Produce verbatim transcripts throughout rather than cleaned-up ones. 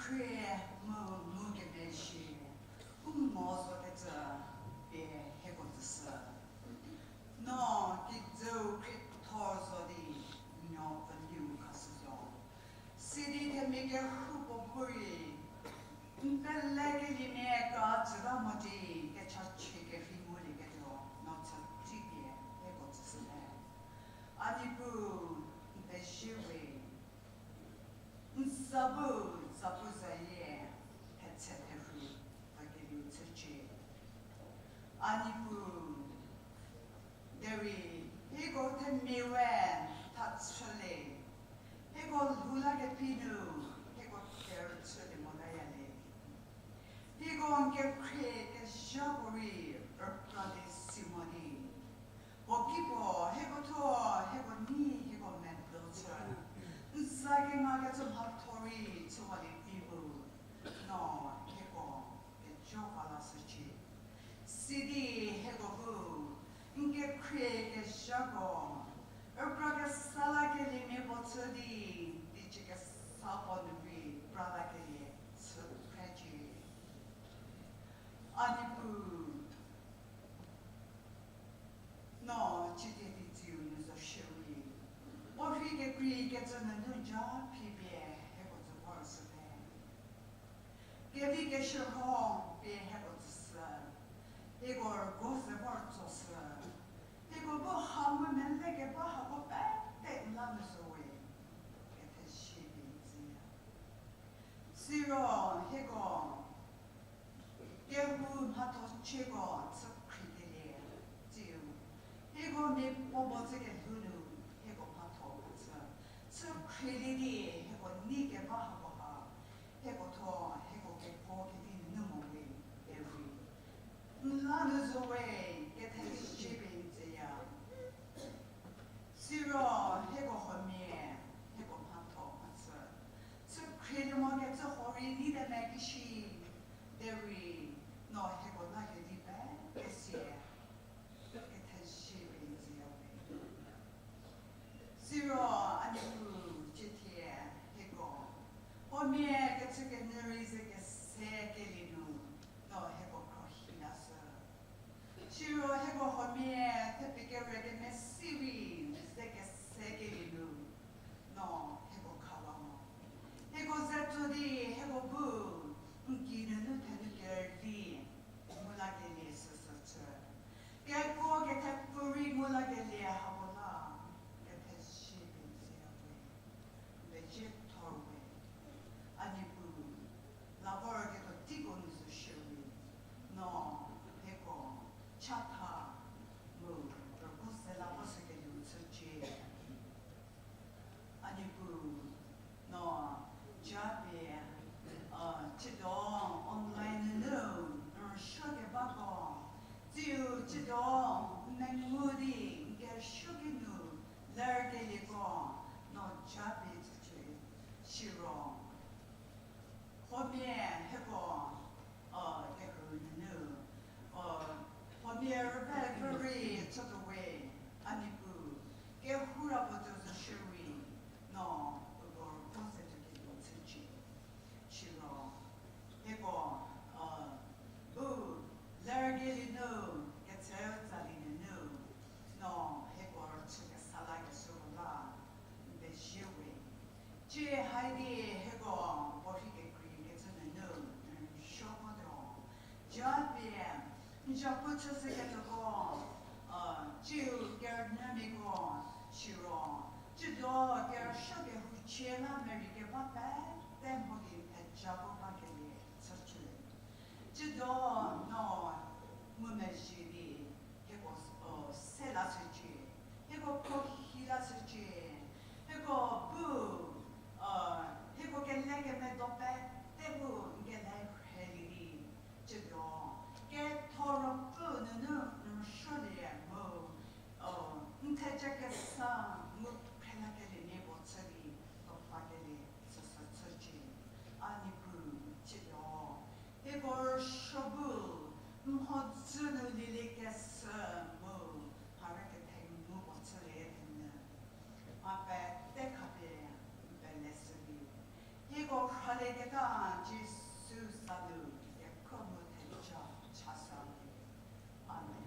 Khrie mu ngukemezhie, u mo zokecü pie hieko tsüshü. No kijüu khriethor zo di, nuo peliu khashü zo. Sidi themia kehoupuo bu rei, n pelekeliemia ka tsüta mo di, kechachie kerhei ngulieketuo, no chü tsipie hieko tsüshüte. A Niepuu, n pezie we. N za bu, zapuzayie, thetse therhu, vakelieu chücie. A Niepuu, derei, hieko themia we, thachülie, hieko lhou lakephi nu, hieko kerüchülie motaya le. Hieko n kekhrie kezhako rei, rükralie si mo di. Puo ki puo, hieko thuo, hieko nei, hieko medal chü. N za kengakecü mhatho rei, chüwalie vi bu. No, hieko, kejo va lashücie. Sidi hieko bu, n kekhrie kezhako, rükra kesa lakeliemia puo chü di, teicie kesa puo nu rei pra lakelie chü phrecie. A Niepuu, no, cietie di tsiu nu zo shierei, puo rhei kekreikecü nunu ja phipie hieko tsü vor shüte. Kevi keshürho pie hieko tsüshü, hieko rügo se vor tsoshü, hieko bu ha mu mele keba hako pete n la nu zo we, kethezie pie n tsüya. Siro hieko kehou mhatho cieko chü khriekelie, tsiu, hieko miapuo mo chü kelhou nu, hieko mhatho mhachü chü khrielie di, hieko nei keba hako ha, hieko thuo, hieko kekuo kedi nunu mo we, derei n la nu zo we, kethezie pie n tsüya. Siro hieko huomia, hieko mhatho mhachü chü khrielie mokecü huo rei nei te me kishi, derei no hieko la kedi pete sie, kethezie pie n tsüya we. Siro a Niepuu, cietie hieko huomia kechükenyü rei ze kese kelie nu, no hieko khruohi lashü. Siro hieko huomia thepie kere kemesi rei ze kese kelie nu, no hieko khawa mo. Hieko ze tso di hieko bu n geinunu thenu kerüli ngu lakelie süsü chü, kekuo kethepfü rei ngu lakelie hako la, kethezie pie n tsüya we, n pezie thor we. A Niepuu, la vorketuo teiko nu zo shierei, no hieko chatha mu rügu se la vo sükelieu chücie. A Niepuu, no japie, a, ciedo online nunu n rüsuo kebako, tsiu ciedo n mengu di n kerüsuo ki nu lerkelieko, no japie tsücie. Siro huomia hieko, a, kehou nunu, a, huomia rüpfü rei chütuo we, a Niepuu, kehou ra puo tuo zo shierei, no uko rüko se tuo kelieu chücie. Siro hieko, a, bu lerkelie nu, ketseu tsalie nunu, no hieko rüchü kesa lakeshüko la, n pezie we. Cie haidi hieko puo rhei kekreikecü nunu n rüsuo votuo. Japie n zapu chüshüketuoko, a, tsiu kerünyümiako, siro ciedo kerüsuo kehou chie la merei keba pete mho gei n theja vo bakelie chücie. Ciedo no ngumezhie di hieko, o, se lashücie, hieko khruohi lashücie, hieko bu, a, hieko kelekemedo pete bu n kele rhelie di, ciedo ketho ruopfü nunu n rüsuolie mu, o, n theja kesa ngu phrelakeliemia puo chü di, o, vakelie süsü chücie. A Niepuu, ciedo hieko rüsuo bu mhodzü nu lieliekeshü mu mharü kethengu puo chülie thenyü, mha pete khapie n peleshü di, hieko rhalieketa Jisu za nu kedipuo mu theja chasa we. Amen.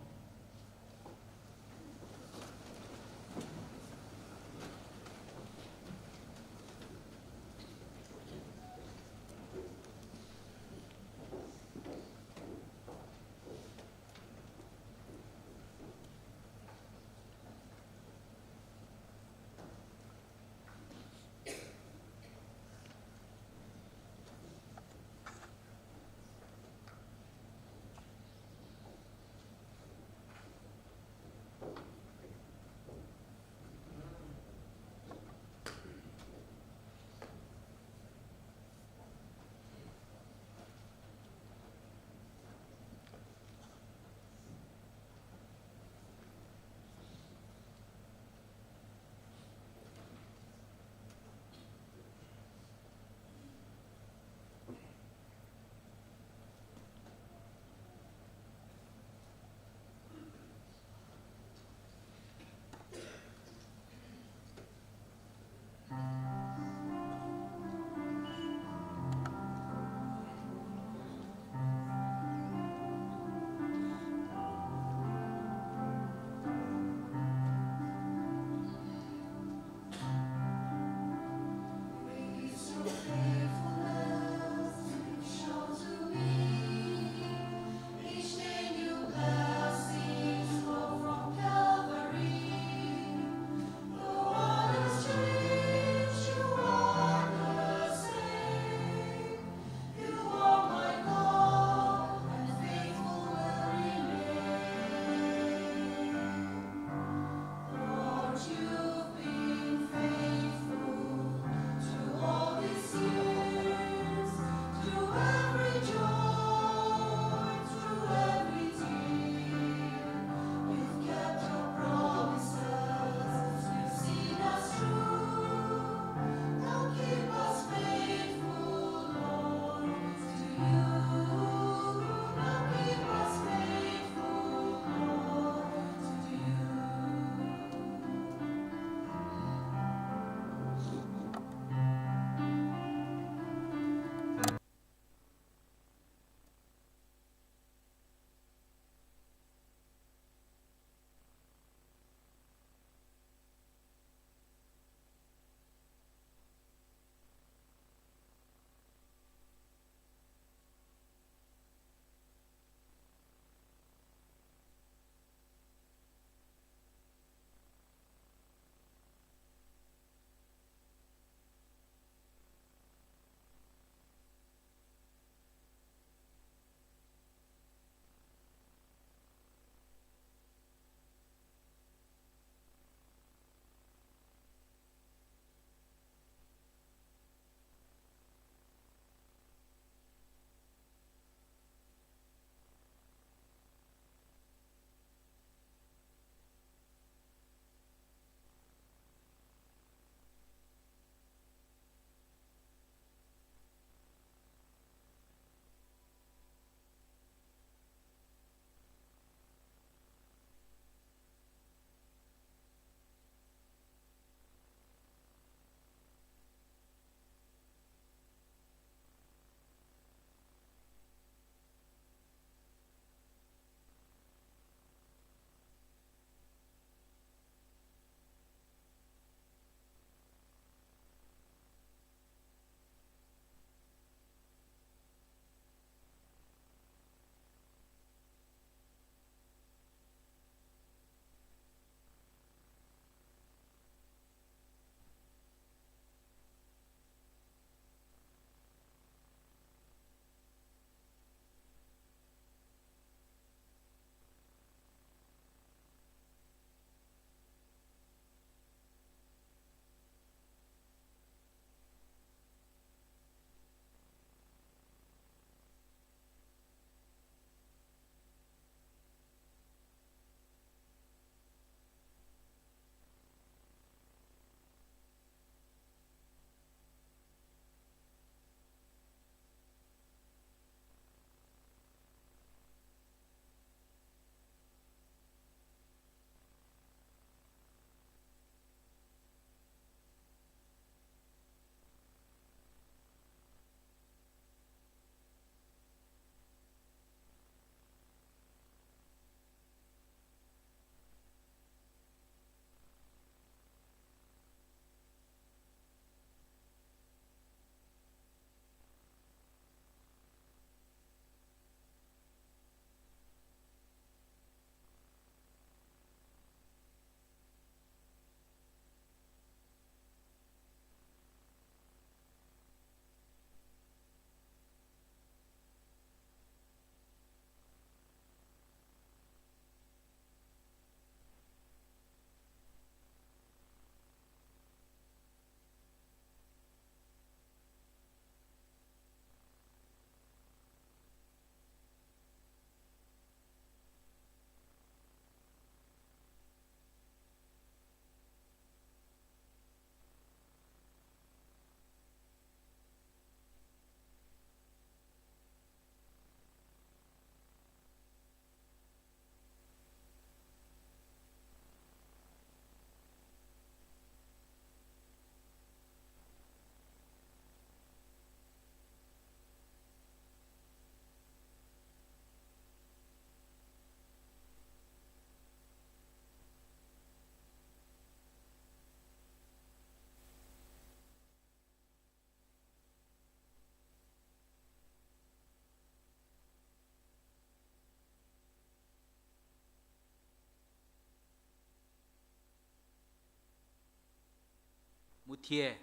thie,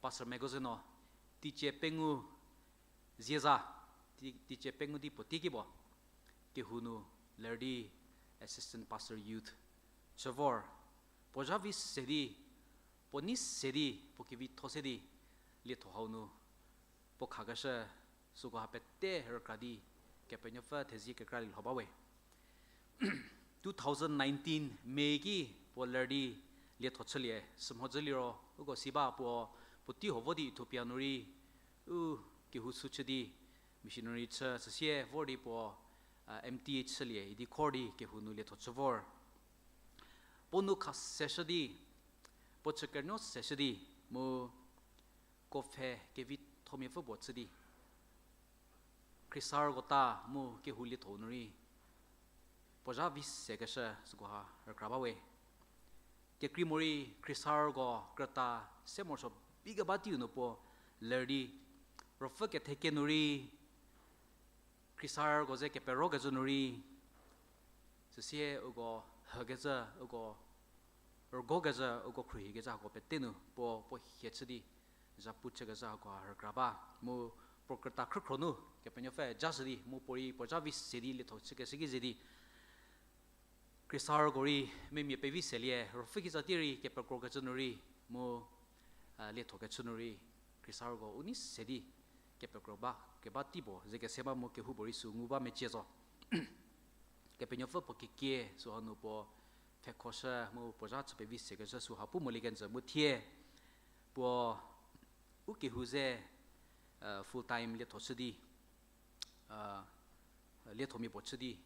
Pastor Megoze no, teicie pengou zieza, tei-, teicie pengou di puo teiki puo, kehou nu ler di assistant pastor youth chü vor, puo zha vi se di, puo nei se di, puo kevitho se di, lietho hau nu puo khakeshü, süko ha pete rükra di, Kepenuopfü thezie kekra lielho ba we. Two thousand nineteen May ki puo ler di lietho chülie, sümhodzü liro, uko si ba puo, puo tei ho vo di Ethiopia nu rei, u kehou sü chü di, missionary chü, süsie vor di puo, M T chülie, idi khor di kehou nu lietho chü vor. Puo nu kha seshü di, puo chü kernuo seshü di, mu ko pfhe kevithomia pfü puo chü di, khriesarüko ta mu kehou lietho nu rei, puo zha vi sekeshü süko ha rükra ba we. Kekrei morei khriesarüko krüta se morosuo bi keba teiu nu puo ler di, ruopfü ketheke nu rei, khriesarüko ze keperokecü nu rei, süsie uko hükecü, uko rügokecü, uko khruohikecü hako pete nu puo, puo hie chü di, zhapu chükezhü hako ha rükra ba. Mu puo krüta khrükhro nu Kepenuopfü jashü di, mu puorei puo zha vi se di lietho chükeshü ki ze di, khriesarüko rei memia pevi selie, ruopfü kitsa tie rei kepekrokecü nu rei, mu, a, liethokechü nu rei, khriesarüko u nei se di kepekro ba, keba tei puo ze kese ba mu kehoupuorei sü ngu ba mecie zo. Kepenuopfü puo kekie süha nu puo pfhekhoshü mu puo zha chü pevi sekeshü süha pu molie kenjü mu thie puo u kehou ze, full time lietho chü di, liethomia puo chü di,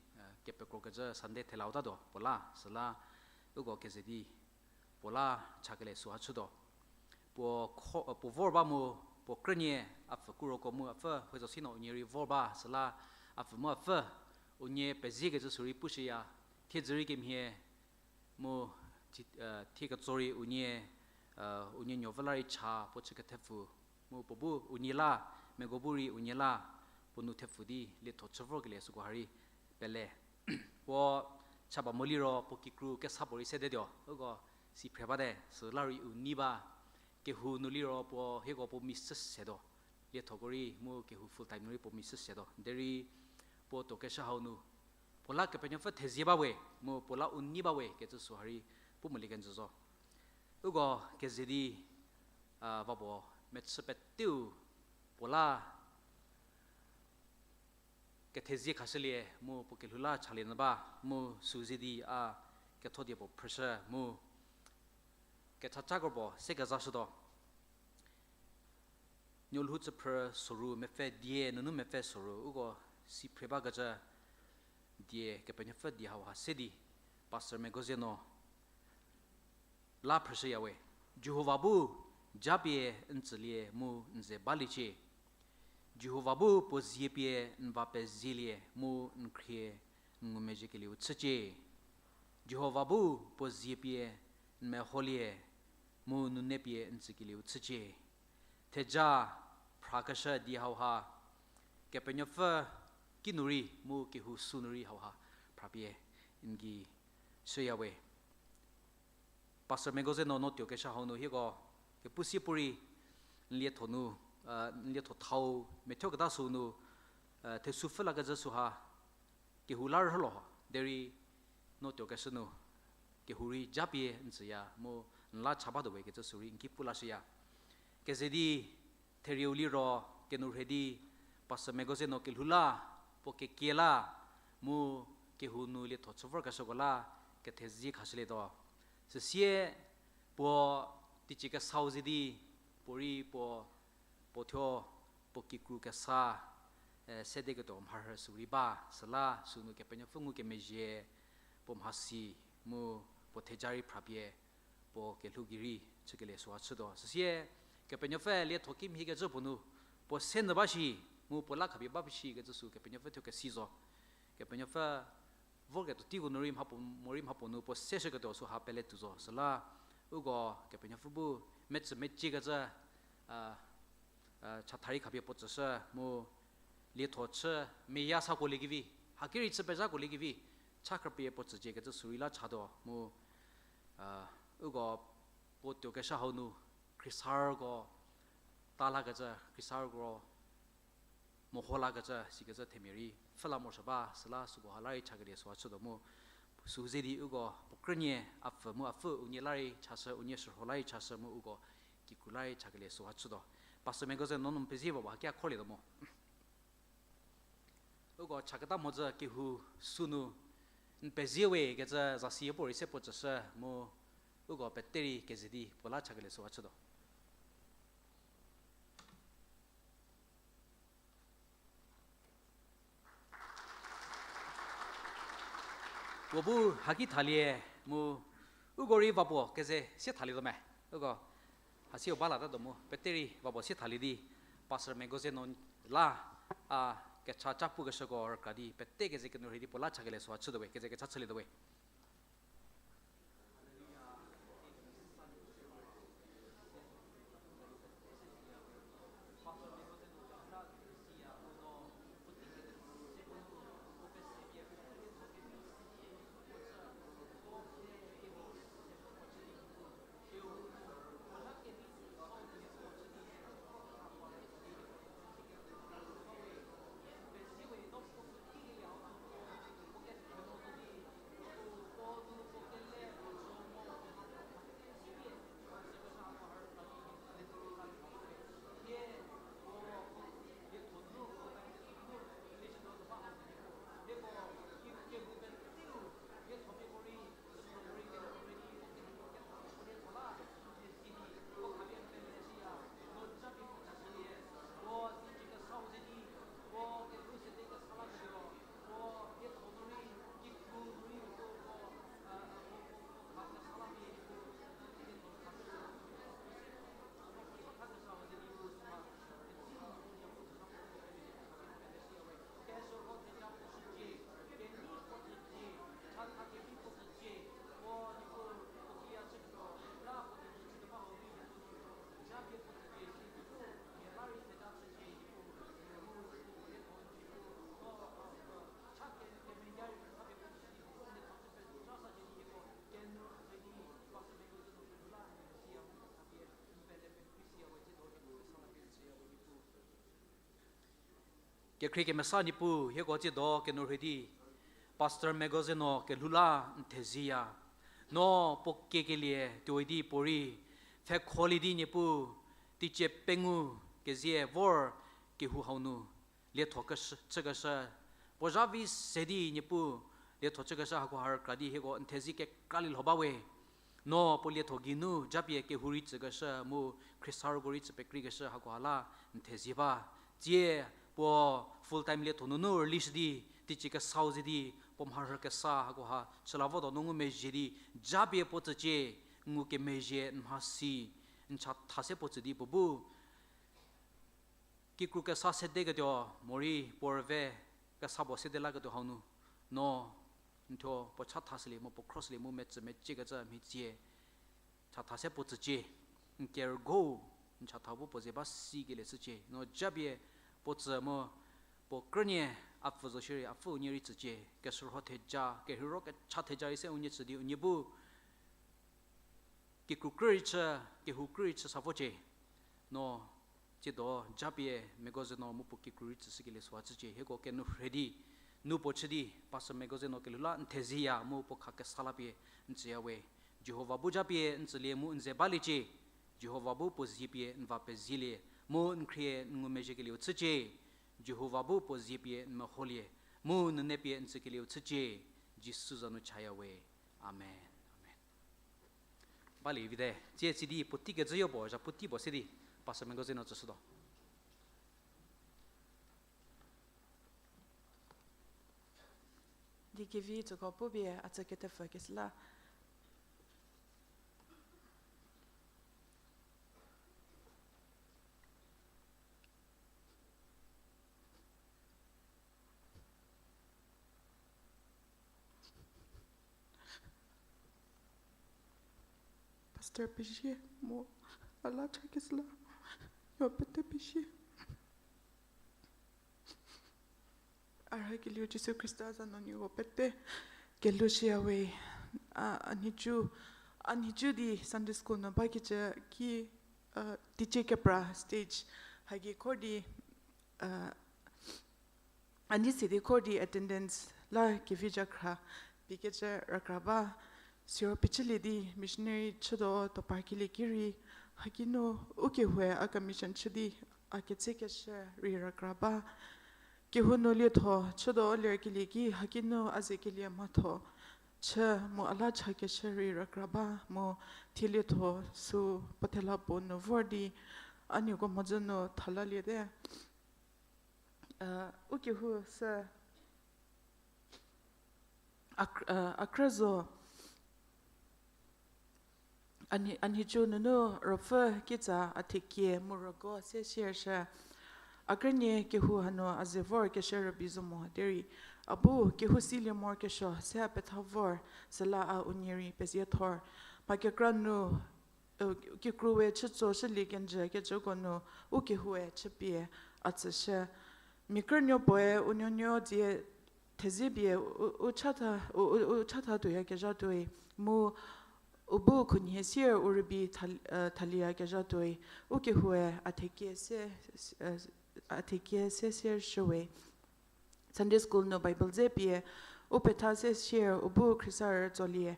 kepekrokecü Sunday thelau tatuo puo la, süla uko keze di puo la chakele süha chütuo. Puo kho-, puo vor ba mu, puo krünie, a pfü kuroko mu a pfü, huo zo si no unie rei vor ba, süla a pfü mu a pfü, unie peziekecü sü rei pushüya, thiedzü rei kemhie, mu, thie, thie ketso rei unie, unie nuo vü la rei cha puo chü kethepfü, mu puo bu unie la, meko bu rei unie la, puo nou thepfü di lietho chü vorkelie süko ha rei pele. Puo cha ba mo liro puo kikru kesa puo rei sedetuo, uko si phre bate, süla rei u nei ba, kehou nu liro puo hieko puo mi sü setuo, liethoko rei mu kehou full time nu rei puo mi sü setuo. Derei puo tuokeshü hau nu, puo la Kepenuopfü thezie ba we, mu puo la u nei ba we kecü süha rei pu molie kenjü zo. Uko keze di, a, va puo mechü peteu puo la kethezie khashülie mu puo kelhou la chalie nyü ba, mu süu ze di a ketho die puo phrüshü mu kechachako puo se kezashütuo. Nuolhou tsüphrü soru mepfü die nunu mepfü soru uko si phre bakecü die Kepenuopfü die hauha se di Pastor Megozie no la phrüshüya we. Jihova bu japie n tsülie mu n ze baliecie. Jihova bu puo zie pie n va pezielie mu n khrie n ngumezhiekelieu chücie. Jihova bu puo zie pie n meholie mu nune pie n tsükelieu chücie. Theja phrakeshü die hauha Kepenuopfü kinu rei mu kehou sünu rei hauha phrapie n gei shüya we. Pastor Megozie no no tuokeshü hau nu hieko kepu sie puorei n lietho nu, n lietho thau methuoketa süu nu, thesü pfhü lakecü süha kehou la rhülo ho derei no tuokeshü nu kehou rei japie n tsüya mu n la cha batuo we kecü sü rei n ki pu lashüya. Keze di therieu liro kenourhei di Pastor Megozie no kelhou la, puo kekie la, mu kehou nu lietho chü vorkeshüko la kethezie khashülietuo. Süsie puo teicie kesau ze di puorei puo, puo thuo puo kikru kesa sedeketuo mharhü sü rei ba, süla sünu Kepenuopfü ngukemezhie puo mhasi mu puo theja rei phrapie puo kelhou gei rei chükelie süha chütuo. Süsie Kepenuopfü lietho kimhiekecü puo nu puo se nyü ba shi mu puo la khapie ba shi kecü sü Kepenuopfü thuo kesi zo. Kepenuopfü vorketuo teiko nu rei mhapuo, morei mhapuo nu puo seshüketuo süha pele tuo zo. Süla uko Kepenuopfü bu metsü meciekecü, a, chatha rei khapie puo tsüshü mu lietho chü meya sakuoliekevi, haki rei chü pezhakuoliekevi cha khapie puo tsüciekecü sü rei la chatuo mu, a, uko puo tuokeshü hau nu Khrisarko ta lakecü, Khrisarko meho lakecü sikecü themia rei pfhü la morosuo ba, süla süko ha la rei chakelie süha chütuo mu. Sü ze di uko puo krünie a pfü mu a pfü unie la rei chashü, unie shürho la rei chashü mu uko kikru la rei chakelie süha chütuo. Pastor Megoze no n pezie ba ba kia kholietuo mo. Uko chaketa mhodzü kehou sünu n pezie we kecü zasi puorei se puo tsüshü mu uko pete rei keze di puo la chakelie süha chütuo. Puo bu haki thalie mu uko rei va puo keze sie thalietuo me. Uko hasiu ba latatuo mu pete rei va puo sie thalie di Pastor Megoze no la a kecha cha pukeshüko rükra di pete keze kenourhei di puo la chakelie süha chütuo we, keze kecha chülietuo we. Kekhrie kemesa Niepuu, hieko tsiedo kenourhei di Pastor Megoze no kelhou la n thezieya. No puo kiekelie tuoi di puorei pfhekholie di Niepuu, teicie pengou kezie vor kehou hau nu lietho keshü, chükeshü, puo zha vi se di Niepuu lietho chükeshü hakoha rükra di hieko n thezie kekralie lho ba we. No puo lietho geinu japie kehou rei tsükeshü mu Khrista rüko rei tsü pekreikeshü hakoha la n thezie ba. Tsie puo full time lietho nunu release di, teicie kesau ze di, puo mharhü kesa hakoha chüla votuo nu ngumezhie di, japie puo tsücie, ngukemezhie n mhasi, n chatha se puo tsü di puo bu kikru kesa sedeketuo morei puo rüve kesa puo sede laketuo hau nu, no n thuo puo chatha shülie mu puo khro shülie mu metsü meciekecü mhitsie chatha se puo tsücie, n kerügou n chatha bu puo ze ba sikelie shücie. No japie puo tsü mu puo krünie a pfü zo shierei a pfü unie rei tsücie, keshürho theja, kerheiro kecha theja rei se unie tsü di unie bu kikru krü rei chü, kehou krü rei chü sa vocie. No tsiedo japie Megoze no mu puo kikru rei tsüshükelie süha chücie. Hieko kenourhei di, nu puo chü di Pastor Megoze no kelhou la n thezieya mu puo kha kesa lapie n tsüya we. Jihova bu japie n tsülie mu n ze baliecie. Jihova bu puo zie pie n va pezielie mu n khrie n ngumezhiekelieu chücie. Jihova bu puo zie pie n meholie mu nune pie n tsükelieu chücie. Jisu za nu chaya we. Amen. Amen. Balie vite, tsie tsidi puotei kecüyo puo, zha puotei puo se di, Pastor Megoze no tsüshütuo. Di kevi tsüko pupie a tsü ketepfü kesü la. Pastor pezie mu a la chakesü la, yo pete pezie. A rhakelieu Jisu Khrista za nu nieko pete kelhou shüya we. A, a nhicu, a nhicu di Sunday school nu bakecü ki, Teicie kepra stage hagi khor di, a nei se di khor di attendance la kevi jakhra pikecü rükra ba. Siro pichülie di missionary chütuo topar kelie ki rei, haki nu u kehoue a commission chü di a ketsekeshü rei rükra ba. Kehou nu lietho chütuo ler kelie ki haki nu a ze kelie mhatho chü mu a la chakeshü rei rükra ba mu thie lietho sü puo thela puo nu vor di a nieko mhodzü nu thalaliete. U kehou sü a krü, a krü zo. A nhicu nunu ruopfü kitsa a thekie mu rügo se shiershü. A krünie kehou hanu a ze vorkeshü rübei zo mo derei a bu kehou silie morokesuo se a petha vor, süla a unie rei pezie thor. Mha kekra nu kikru we chütsoshülie kenjü kecüko nu u kehoue chüpie a tsüshü. Mia krünuo puoe u nuonuo dzie thezie pie u, u chatha, u, u, u chatha tuoyakezha tuoi, mu u bu khunhie sier u rübei thalieyakezha tuoi, u kehoue a thekie se, a thekie se siershüwe. Sunday school nu Bible dze pie u petha se sier u bu khriesarü tsolie.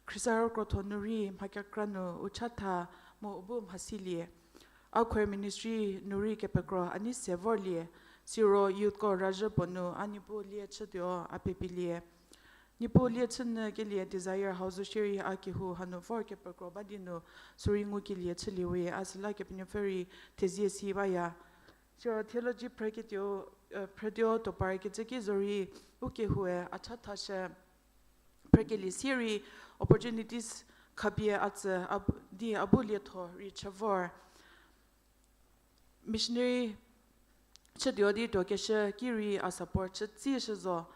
Khriesarü krotho nu rei mha kekra nu u chatha mu u bu mhasilie. A choir ministry nu rei kepekro a nei se vorlie. Siro youthko razhü puo nu a Niepuu lie chütuo a pepilie. Niepuu lie chünyü kelie desire hau zo shierei a kehou hanu vor kepekro ba di nu sürei ngukelie chüliewe, a süla Kepenuopfü rei thezie si baya. Siro theology phrüketuo, phrütuo topar kecü ki zorei u kehoue a chathashü. Phrükelie sierei opportunities khapie a tsü di a bu lietho rei chü vor. Missionary chütuo di tuokeshü ki rei a support chütsishü zo.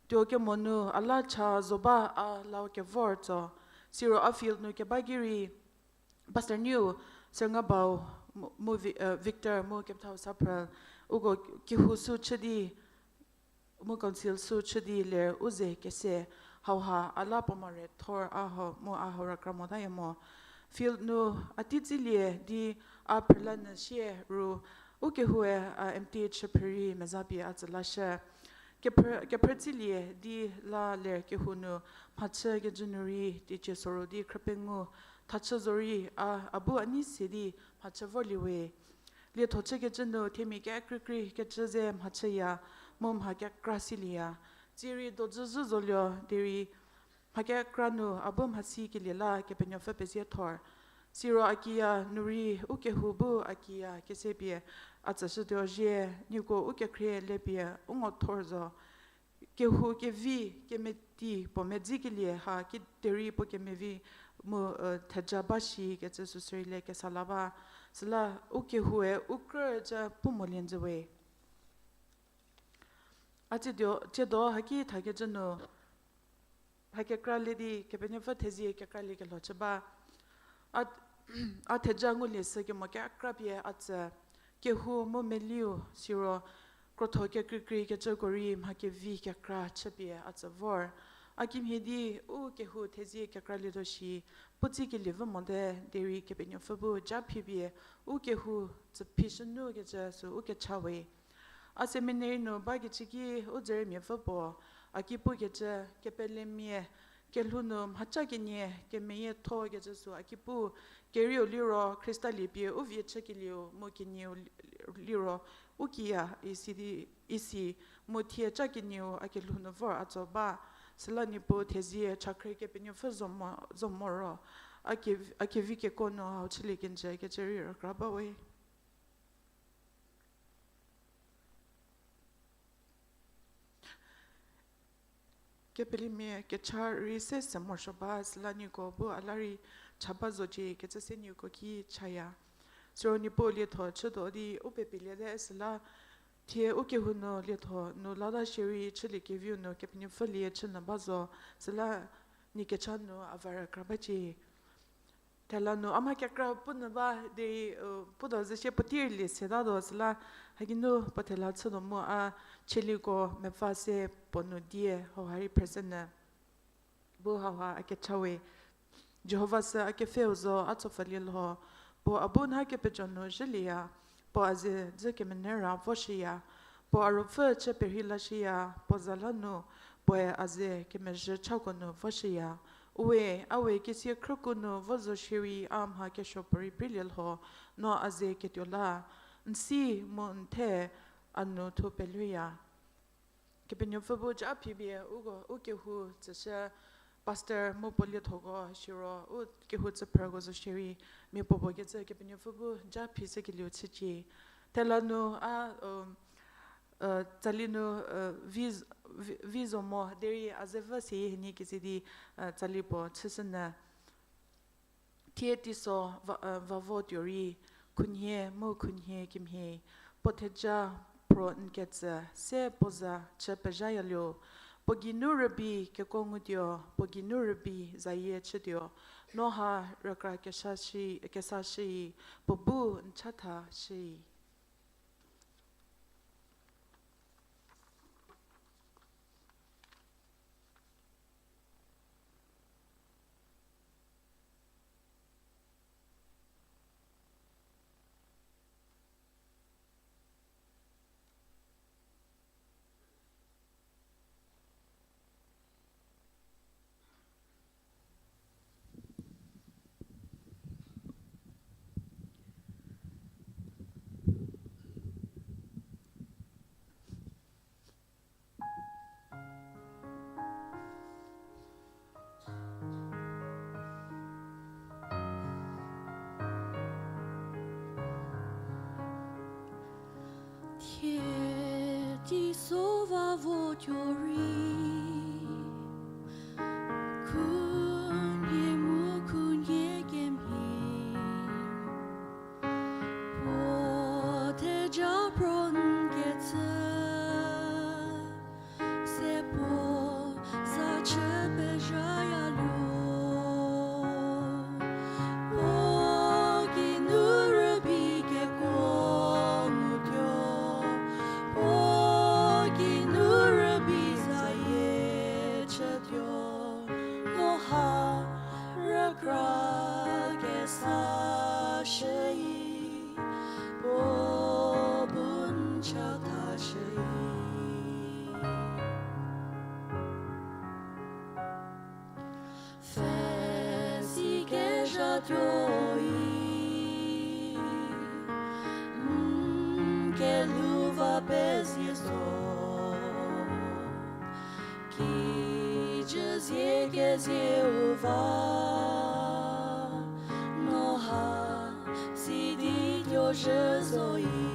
Tuo kemo nu a la cha zo ba a la kevor tso. Siro a field nu keba ki rei Pastor Niu, Sürngabau, mu, mu Victor, mu kepethau Saprel, uko kehou sü chü di, mu council sü chü di ler u ze kese, hauha a la puo mare thor a hau, mu a hau rükra motaya mo. Field nu a tei tsilie di a phrülanyü sie ru, u kehoue a M T H chü phrü rei meza pie a tsü lashü. Kephrü, kephrü tsilie di la ler kehou nu mhachü kecü nu rei teicie soru di khrüpengou, thachü zorei a, a bu a nei se di mhachü vorliewe. Lietho chükecü nu themia kekreikrei kecü ze mhachüya, mu mha kekra silieya. Tsierei dojü zhü zoluo derei mha kekra nu a bu mhasikelie la Kepenuopfü pezie thor. Siro a kiya nu rei u kehou bu a kiya kese pie a tsüshütuo zhie, nieko u kekhrie le pie u ngo thor zo. Kehou kevi kemeti puo medzikelie ha kiderei puo kemevi mu theja ba shi kecü süsü rei le kesa la ba. Süla u kehoue u krücü pu molie njüwe. A tsiedo, tsiedo haki thakecü nu, ha kekra le di Kepenuopfü thezie kekra liekelho chü ba. A, a theja ngulie sü kemo kekra pie a tsü, kehou mu meliu siro krotho kekreikrei kecüko rei mha kevi kekra chüpie a tsü vor. A kimhie di u kehou thezie kekra lietuo shi, putsikelie vü mote derei Kepenuopfü bu ja phipie u kehou tsü phishünu kecü sü u kecha we. A seminary nu bakecü ki u dzeremiapfü puo a ki pukecü, kepelemia kelhou nu mhaca kenie kemeyietho kecü sü a ki pu, kerieu liro Khrista lie pie u vie chükelieu mu kenieu liro u kiya isi di, isi, mu thie ca kenieu a kelhou nu vor a tso ba. Süla Niepuu thezie chakhrie Kepenuopfü zo mo, zo mo ro, a ke, a kevi kekuo nu hau chülie kenjü kecü rei rükra ba we. Kepelemia kecha rei se se morosuo ba, süla nieko bu a la rei cha ba zocie kecü se nieko ki chaya. Siro Niepuu lietho chütuo di u pepiliete süla thie u kehou nu lietho nu lata shierei chüliekeviu nu Kepenuopfü lie chünyü ba zo, süla nie kecha nu a va rükra bacie. Thela nu a mha kekra punyü ba di, putuo zhü sie puotei rei lie setatuo süla, haki nu puo thela chütuo mu a chieliko mepfü se puo nu die hauha rei present nyü. Bu hauha a kecha we. Jihova sü a kepfheu zo, a tsopfhülie lho, Puo a bu nha kepejonu zhülieya, puo a ze dzü kemenei ra voshüya, puo a ruopfü chü perhei lashüya, puo za la nu, puoe a ze kemezhü chako nu voshüya. Uwe, a we kesia khrüku nu vo zo shierei a mha kesuo puorei preilie lho, no a ze ketuo la, n si mu n the a nu thu peluoya. Kepenuopfü bu ja phipie uko, u kehou tsüshü pastor mu puo liethoko siro, u kehou tsüphrüko zo shierei, mia puopuo kecü Kepenuopfü bu ja phishükelieu chücie. Thela nu a, u, u, tsali nu, u, vi, vi, vi zo mo, derei a ze vü si henie keze di, u, tsali puo chüshünyü. Thie teiso va, u, va vo tuo rei, khunhie mu khunhie kemhie, puo theja phro n ketsü se puo za chü pezhayaluo, puo geinu rübei kekuo ngutuo, puo geinu rübei zayie chütuo, no ha rükra kesa shi, kesa shüi, puo bu n chatha shüi. Thie teiso va votuo rei, khunhie mu khunhie kemhie, puo theja phro n ketsü se puo za chü pezhayaluo, puo geinu rübei kekuo ngutuo, puo geinu rübei zayie chütuo, no ha rükra kesa shüi, puo bu n chatha shüi. Pfhe si kezhatuoi, n kelhou va pezie zo. Kijü zie kezieu va, no ha sidi tuo zhü zoyi.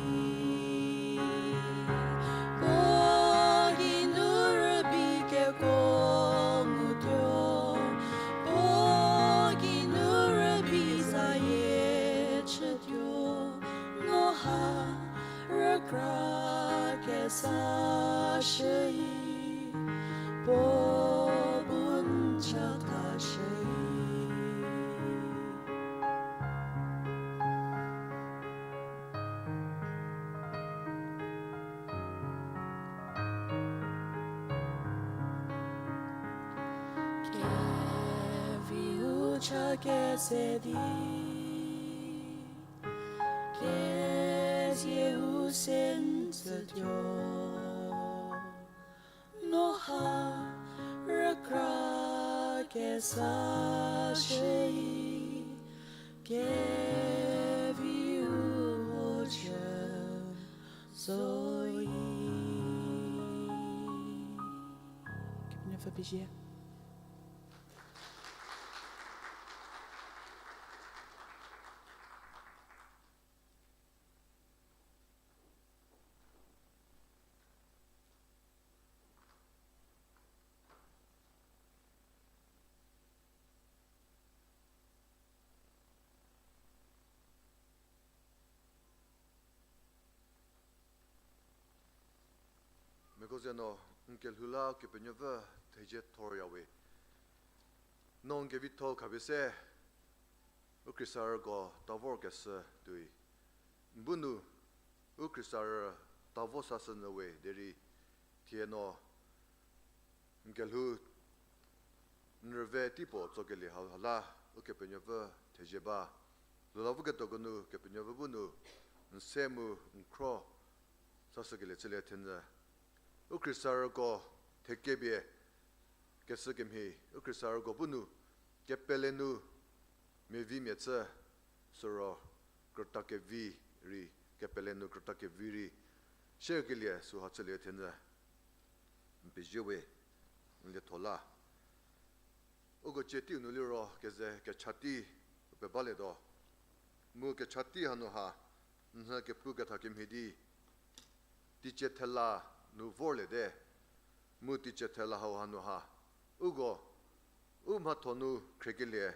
Puo geinu rübei kekuo ngutuo, puo geinu rübei zayie chütuo, no ha rükra kesa shüi, puo bu n chatha shüi. Keviu cha kese di, kezieu se n tsütuo. No ha rükra kesa shüi, keviu chü zoyi. Kepenuopfü pezie. Meko ze no n kelhou la Kepenuopfü thezie thoryawe. No n kevitho khapie se u khriesarüko ta vorkeshü tuoi. N bu nu u khriesarü ta vo sashü nyü we derei thie no n kelhou n rüve teipuo tsokelie hau la Ukepenuopfü thezie ba. Lula voketuoko nu Kepenuopfü bu nu n se mu n khro sashükelie chülie thenyü. U Khrista rüko thekepie keshü kemhie, u Khrista rüko bu nu kepele nu mevimia chü, süro krüta kevi rei, kepele nu krüta kevi rei share kelie süha chülie thenyü. N pezie we, n lietho la. Uko cie teiu nu liro keze kecha tei u pebalietuo. Mu kecha tei hanu ha, n hü kepu ketha kemhie di, teicie thela nu vorliete. Mu teicie thela hau hanu ha, uko u mhatho nu khriekelie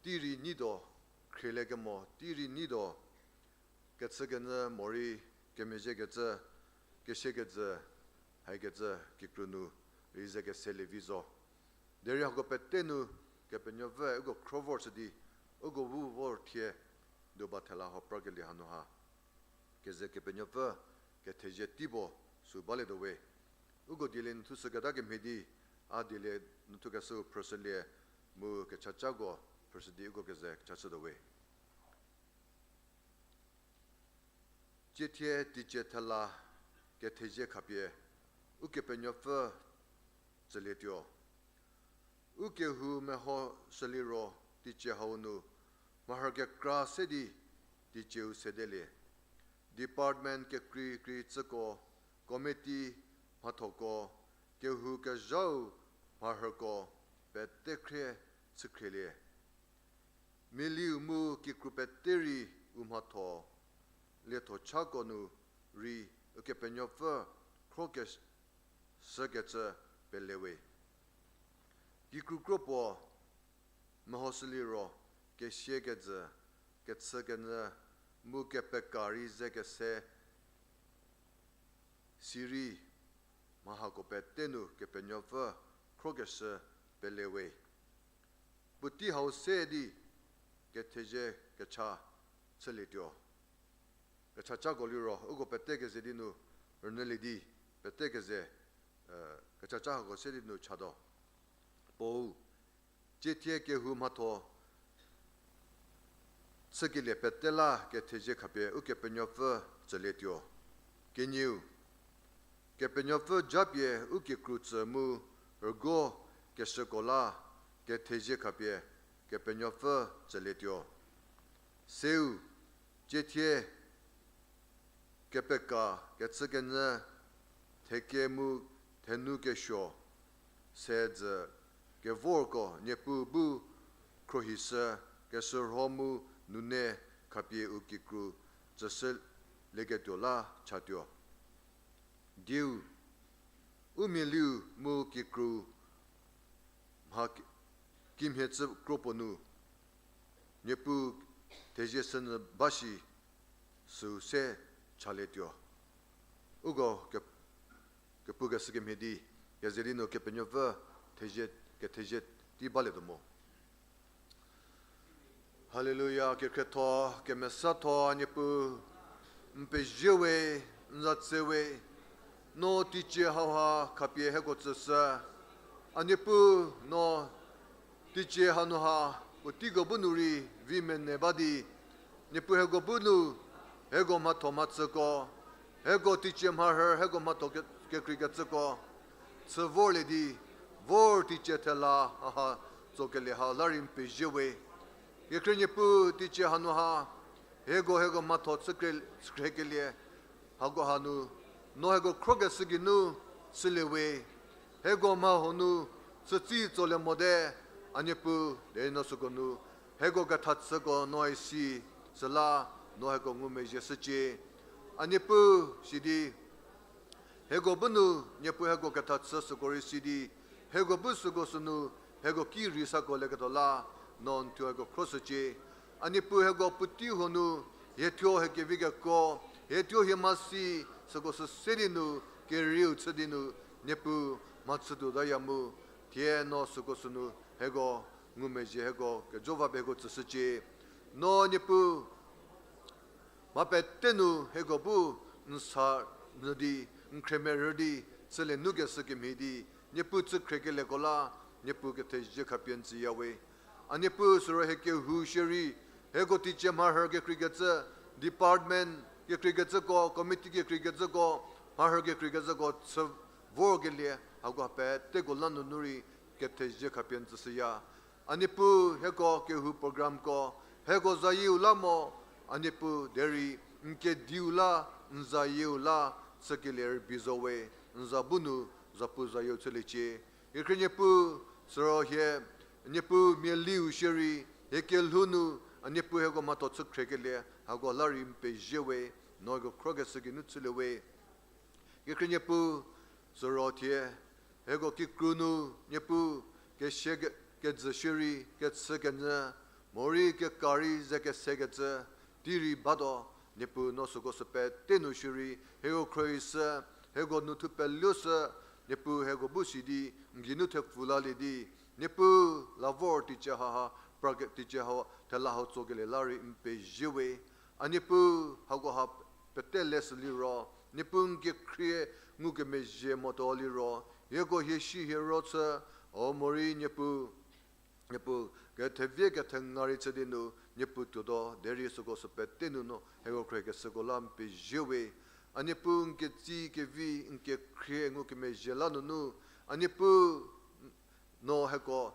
tei rei nyi tuo, khrielie kemo tei rei nyi tuo, kechükenyü morei kemezhiekecü, kesiekecü, haikecü kikru nu rei ze keselie vi zo. Derei hako pete nu Kepenuopfü uko khro vor chü di, uko bu vor thie duba thela ho prakelie hanu ha, keze Kepenuopfü kethezie tei puo sü balietuo we. Uko diele nu thushüketa kemhie di, a diele nu thukeshüu phrüshülie, mu kechacako phrüshü di uko keze kecha chütuo we. Tsie thie teicie thela kethezie khapie Ukepenuopfü tsülietuo. U kehou mehoshüliro teicie hau nu mharhü kekra se di teicieu sedelie. Department kekreikrei tsüko, committee mhathoko, kehou kezhau mharhüko pete khrie chükhrielie. Mialiu mu kikru pete rei u mhatho liethocako nu rei Ukepenuopfü khrokeshükecü pele we. Kikru kro puo mehoshüliro kesiekecü, kechükenyü mu kepeka rei ze kese sirei, mha hako pete nu Kepenuopfü khrokeshü pele we. Puotei hau se di kethezie kecha chülietuo. Kechacako liro uko pete keze di nu rünyülie di, pete keze, kechaca hako se di nu chatuo. Puou, tsie thie kehou mhatho chükelie pete la kethezie khapie Ukepenuopfü tsülietuo. Kenieu, Kepenuopfü japie u kikru tsü mu rügo keshüko la kethezie khapie Kepenuopfü tsülietuo. Seu, tsie thie kepeka, kechükenyü, theke mu thenu kesuo, se dzü kevorko Niepuu bu khrohishü, keshürho mu nune khapie u kikru tsüshülieketuo la chatuo. Diu, u mialiu mu kikru mha ki-, kimhie tsü kro puo nu Niepuu thezie shünyü ba shi süu se chalietuo. Uko ke-, kepukeshü kemhie di, keze di nu Kepenuopfü thezie, kethezie tei balietuo mo. Haleluya, kekhrietho, kemesatho, a Niepuu, n pezie we, n za tse we, no teicie hauha khapie hieko tsüshü. A Niepuu, no teicie hanu ha puoteiko bu nu rei vi mene ba di, Niepuu hieko bu nu, hieko mhatho mhachüko, hieko teicie mharhü, hieko mhatho ke-, kekreikecüko chü vorlie di, vor teicie thela haha tsokelie ha la rei n pezie we. Kekhrie Niepuu, teicie hanu ha hieko, hieko mhatho chükre-, chükhrekelie hako hanu, no hieko khrokeshü geinu chülie we. Hieko mha huo nu chütsi tsolie mote, a Niepuu, derei no süko nu hieko kethachüko no isi, süla no hieko ngumezhie shücie. A Niepuu, sidi hieko bu nu, Niepuu hieko kethachü süko rei si di, hieko bu süko sünu, hieko ki rei sako lieketuo la, no n thuo hieko khroshücie. A Niepuu hieko puotei huo nu, hie thuo hie kevi kekuo, hie thuo hie mhasi, süko sü se di nu, kerieu chü di nu, Niepuu mhachütuotaya mu, thie no süko sünu, hieko ngumezhie hieko kejo va pie hieko tsüshücie. No Niepuu, mha pete nu hieko bu n sa nyü di, n khremerü di, chülie nu keshü kemhie di, Niepuu chükrekelieko la, Niepuu kethezie khapie n tsüya we. A Niepuu süro hie kehou shierei, Hieko teicie mharhü kekreikecü, department kekreikecüko, committee kekreikecüko, mharhü kekreikecüko chü vorkelie, hako peteko la nunu rei kethezie khapie n tsüshüya. A Niepuu, hieko kehou programko, hieko zayieu la mo, a Niepuu derei n kediu la, n zayieu la, chükelie rübei zo we, n za bu nu, zapu zayieu chüliecie. Kekhrie Niepuu, süro hie, Niepuu mialiu shierei, hie kelhou nu, a Niepuu hieko mhatho chü khriekelie, hako la rei n pezie we, no hieko khrokeshü geinu chülie we. Kekhrie Niepuu, süro thie, hieko kikru nu, Niepuu, kesie ke-, kejü shierei, kechükenyü, morei keka rei ze kesekecü, tei rei batuo, Niepuu no süko sü pete nu shierei, hieko khrohishü, hieko nu thupeluoshü, Niepuu hieko bu si di, n geinu thepfu lalie di, Niepuu la vor teicie haha, prake teicie ha, thela hau tsokelie la rei n pezie we. A Niepuu, hakoha pete leshü liro, Niepuu n kekhrie ngukemezhie motuo liro, hieko hie shi hie ro chü, o morei Niepuu, Niepuu, kethevie kethenga rei chü di nu, Niepuu tuotuo, derei süko sü pete nu no, hieko khriekeshüko la n pezie we. A Niepuu n ketsi kevi, n kekhrie ngukemezhie la nunu, a Niepuu, no hieko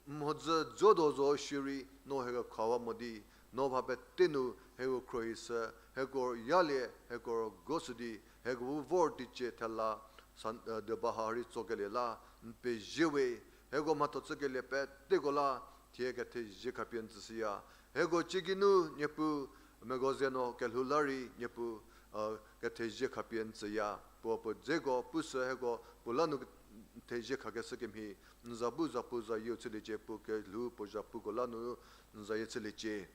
mhodzü zotuo zo shierei, no hieko khawa mo di, no mha pete nu hieko khrohishü, hieko yalie, hieko goshü di, hieko bu vor teicie thela, san-, e, deba ha rei tsokelie la, n pezie we, hieko mhatho chükelie peteko la, thie kethezie khapie n tsüshüya. Hieko cie geinu Niepuu, meko ze no kelhou la rei Niepuu, e, kethezie khapie n tsüya. Puo puo dzeko, pushü hieko, puo la nu thezie khakeshü kemhie, n za bu zapu zayieu chüliecie, puo kelhou puo zhapuko la nu n zayie chüliecie.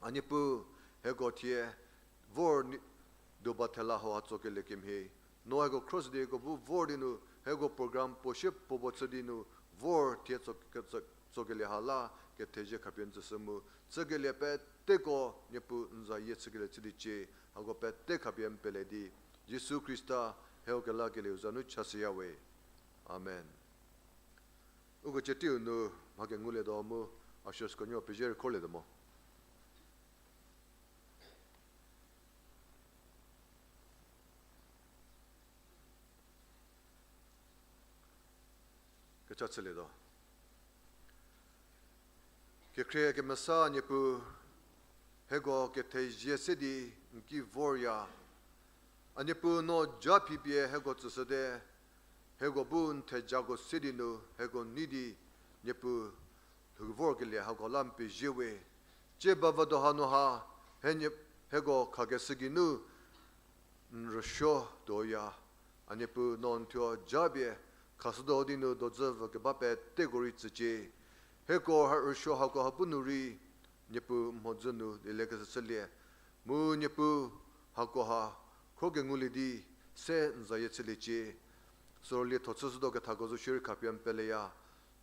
A Niepuu, hieko thie vor ni-, deba thela hau ha tsokelie kemhie, no hieko khroshü di hieko bu vor di nu, hieko program puo sie puo puo chü di nu, vor thie tso-, ke-, tso-, tsokelie ha la, kethezie khapie n tsüshü mu, chükelie peteko Niepuu n zayie chükelie chüliecie, hako pete khapie n pele di, Jisu Khrista, hieko kelakelieu za nu chashüya we. Amen. Uko cie teiu nu mha kengulietuo mu, ushersko nuo pezie rei kholietuo mo. Kecha chülietuo. Kekhrie kemesa Niepuu, hieko kethezie se di n ki vorya. A Niepuu no ja phipie hieko tsüshüte, hieko bu n thejako se di nu hieko nei di, Niepuu lhou vorkelie hako la n pezie we. Cie bavado hanu ha, hie nie-, hieko khakeshü geinu n rüsuo tuoya. A Niepuu no n thuo ja pie, khashütuo di nu dozü vü keba peteko rei tsücie. Hieko ha rüsuo hako ha bu nu rei, Niepuu mhodzü nu lieliekeshü chülie. Mu Niepuu hakoha, khrokengulie di, se n zayie chüliecie. Süro lietho chüshütuo kethako zo shierei khapie n peleya.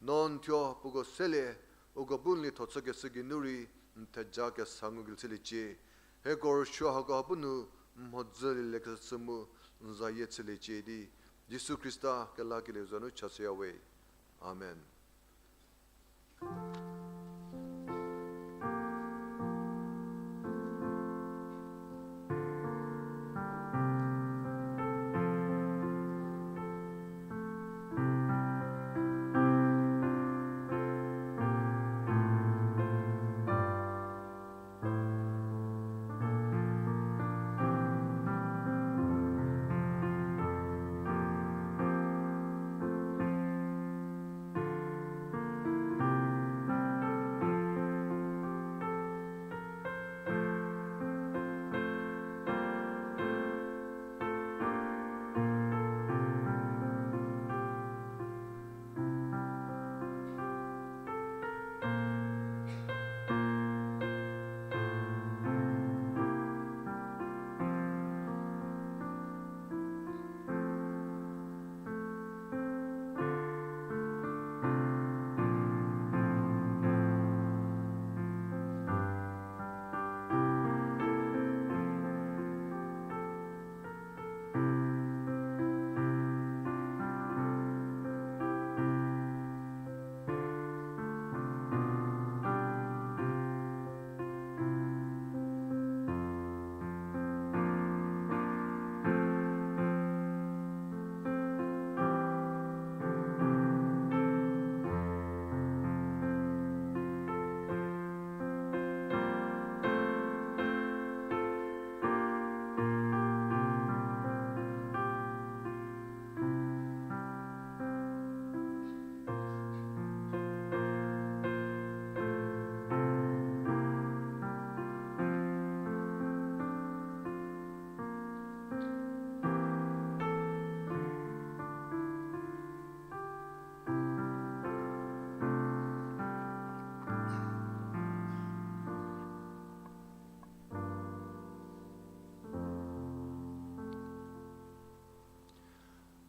No n thuo puoko selie, uko bu n lietho chükeshü geinu rei, n theja kesa ngukelie chüliecie. Hieko rüsuo hako ha bu nu, mhodzü lieliekeshü mu, n zayie chüliecie di, Jisu Khrista kelakelieu za nu chashüya we. Amen.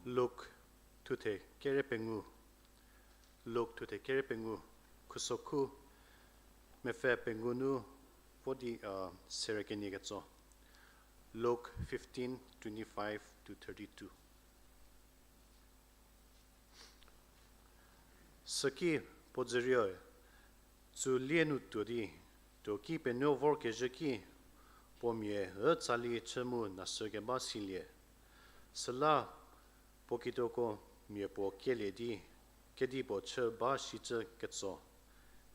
Luk thuthe kere pengou. Luk thuthe kere pengou, khusokhu mepfü pengou nu vo di, uh, sere kenie ketso. Luk fifteen twenty-five to thirty-two. Süki puo dzürieu, tsu lie nu tuo di, tuo ki penuo vorkezhü ki, puo mia ü tsali chü mu nasü keba silie. Süla puo kituoko mia puo kelie di, kedipuo chü ba shicü ketso.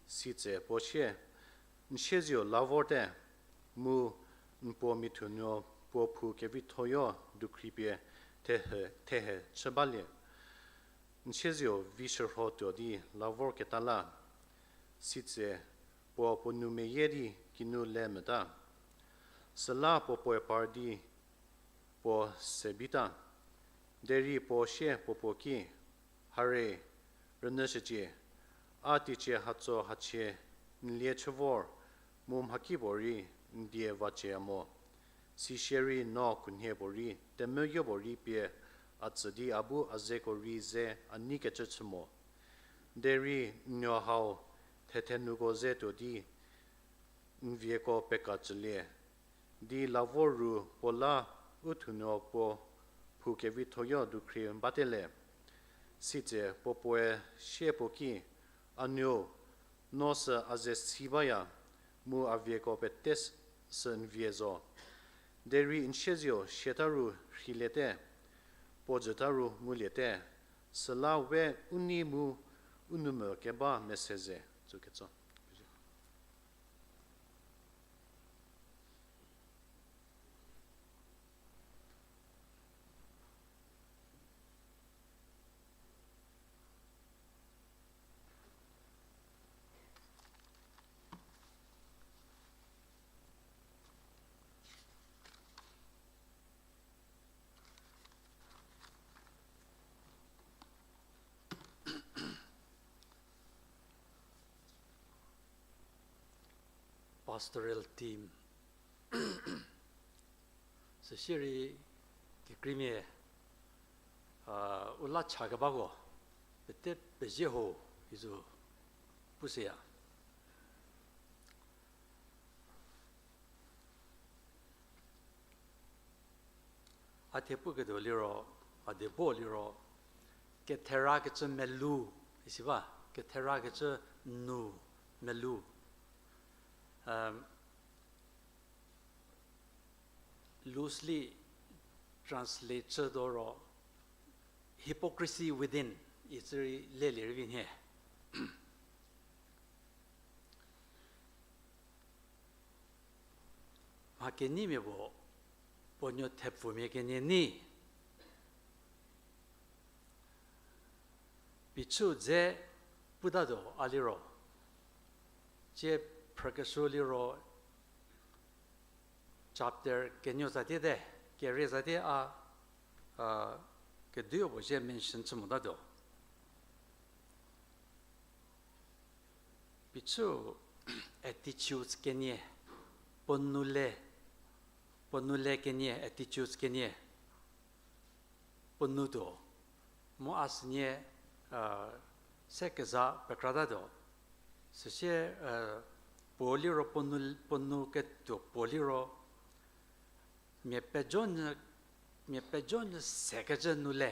Sitse puo sie, n siezieu la vorte, mu n puo mithunuo puo phou kevithoyo dukhripie thehe, thehe chü balie. N siezieu vi shürho tuo di la vorketa la. Sitse puo puo nou meyie di kinu le meta. Süla puo puoe par di puo se bita. Derei puo sie puo puo ki, Hare, rünyüshücie, a teicie hatso hachie n lie chü vor, mu mhakipuorei n die vacie mo. Sisierei no khunhie puorei temvü yopuorei pie a tsü di a bu a zeko rei ze a nei kecü chü mo. Derei n nuo hau thethenuko ze tuo di n vieko pekacülie, di la vor ru puo la u thunuo puo phou kevithoyo dukhri bate le. Sitse puo puoe sie puo ki, A nuou, no sü a ze si baya, mu a vieko pete s-, sü n vie zo. Derei n siezieu siata ru rheiliete, puo jüta ru nguliete, süla we u nei mu u nou mvü keba mese ze, tsüketso. Pastoral team. Süsierei kekreimia, a, u la cha kebako, pete pezie ho, izo pushüya. A thie puketuo liro, a die puo liro, ketherakecü melou, isi ba, ketherakecü nu melou. Loosely translate chütuo ro, hypocrisy within, icü rei lelie rei vi nhie. Mha kenyimia puo, puo nuo thepfumia kenie nei. Pichü dze putatuo a liro. Tsie phrükeshü liro chapter kenuo zatie te, kerie zatie a, a, kedipuo zie mention chü motatuo. Pichü attitudes kenie, puo nou le, puo nou le kenie, attitudes kenie, puo nou tuo, mu a sünie, a, se keza pekratatuo. Süsie, a, puo liro puo nou, puo nou ketuo puo liro, mia pejo nyü, mia pejo nyü sekecü nou le,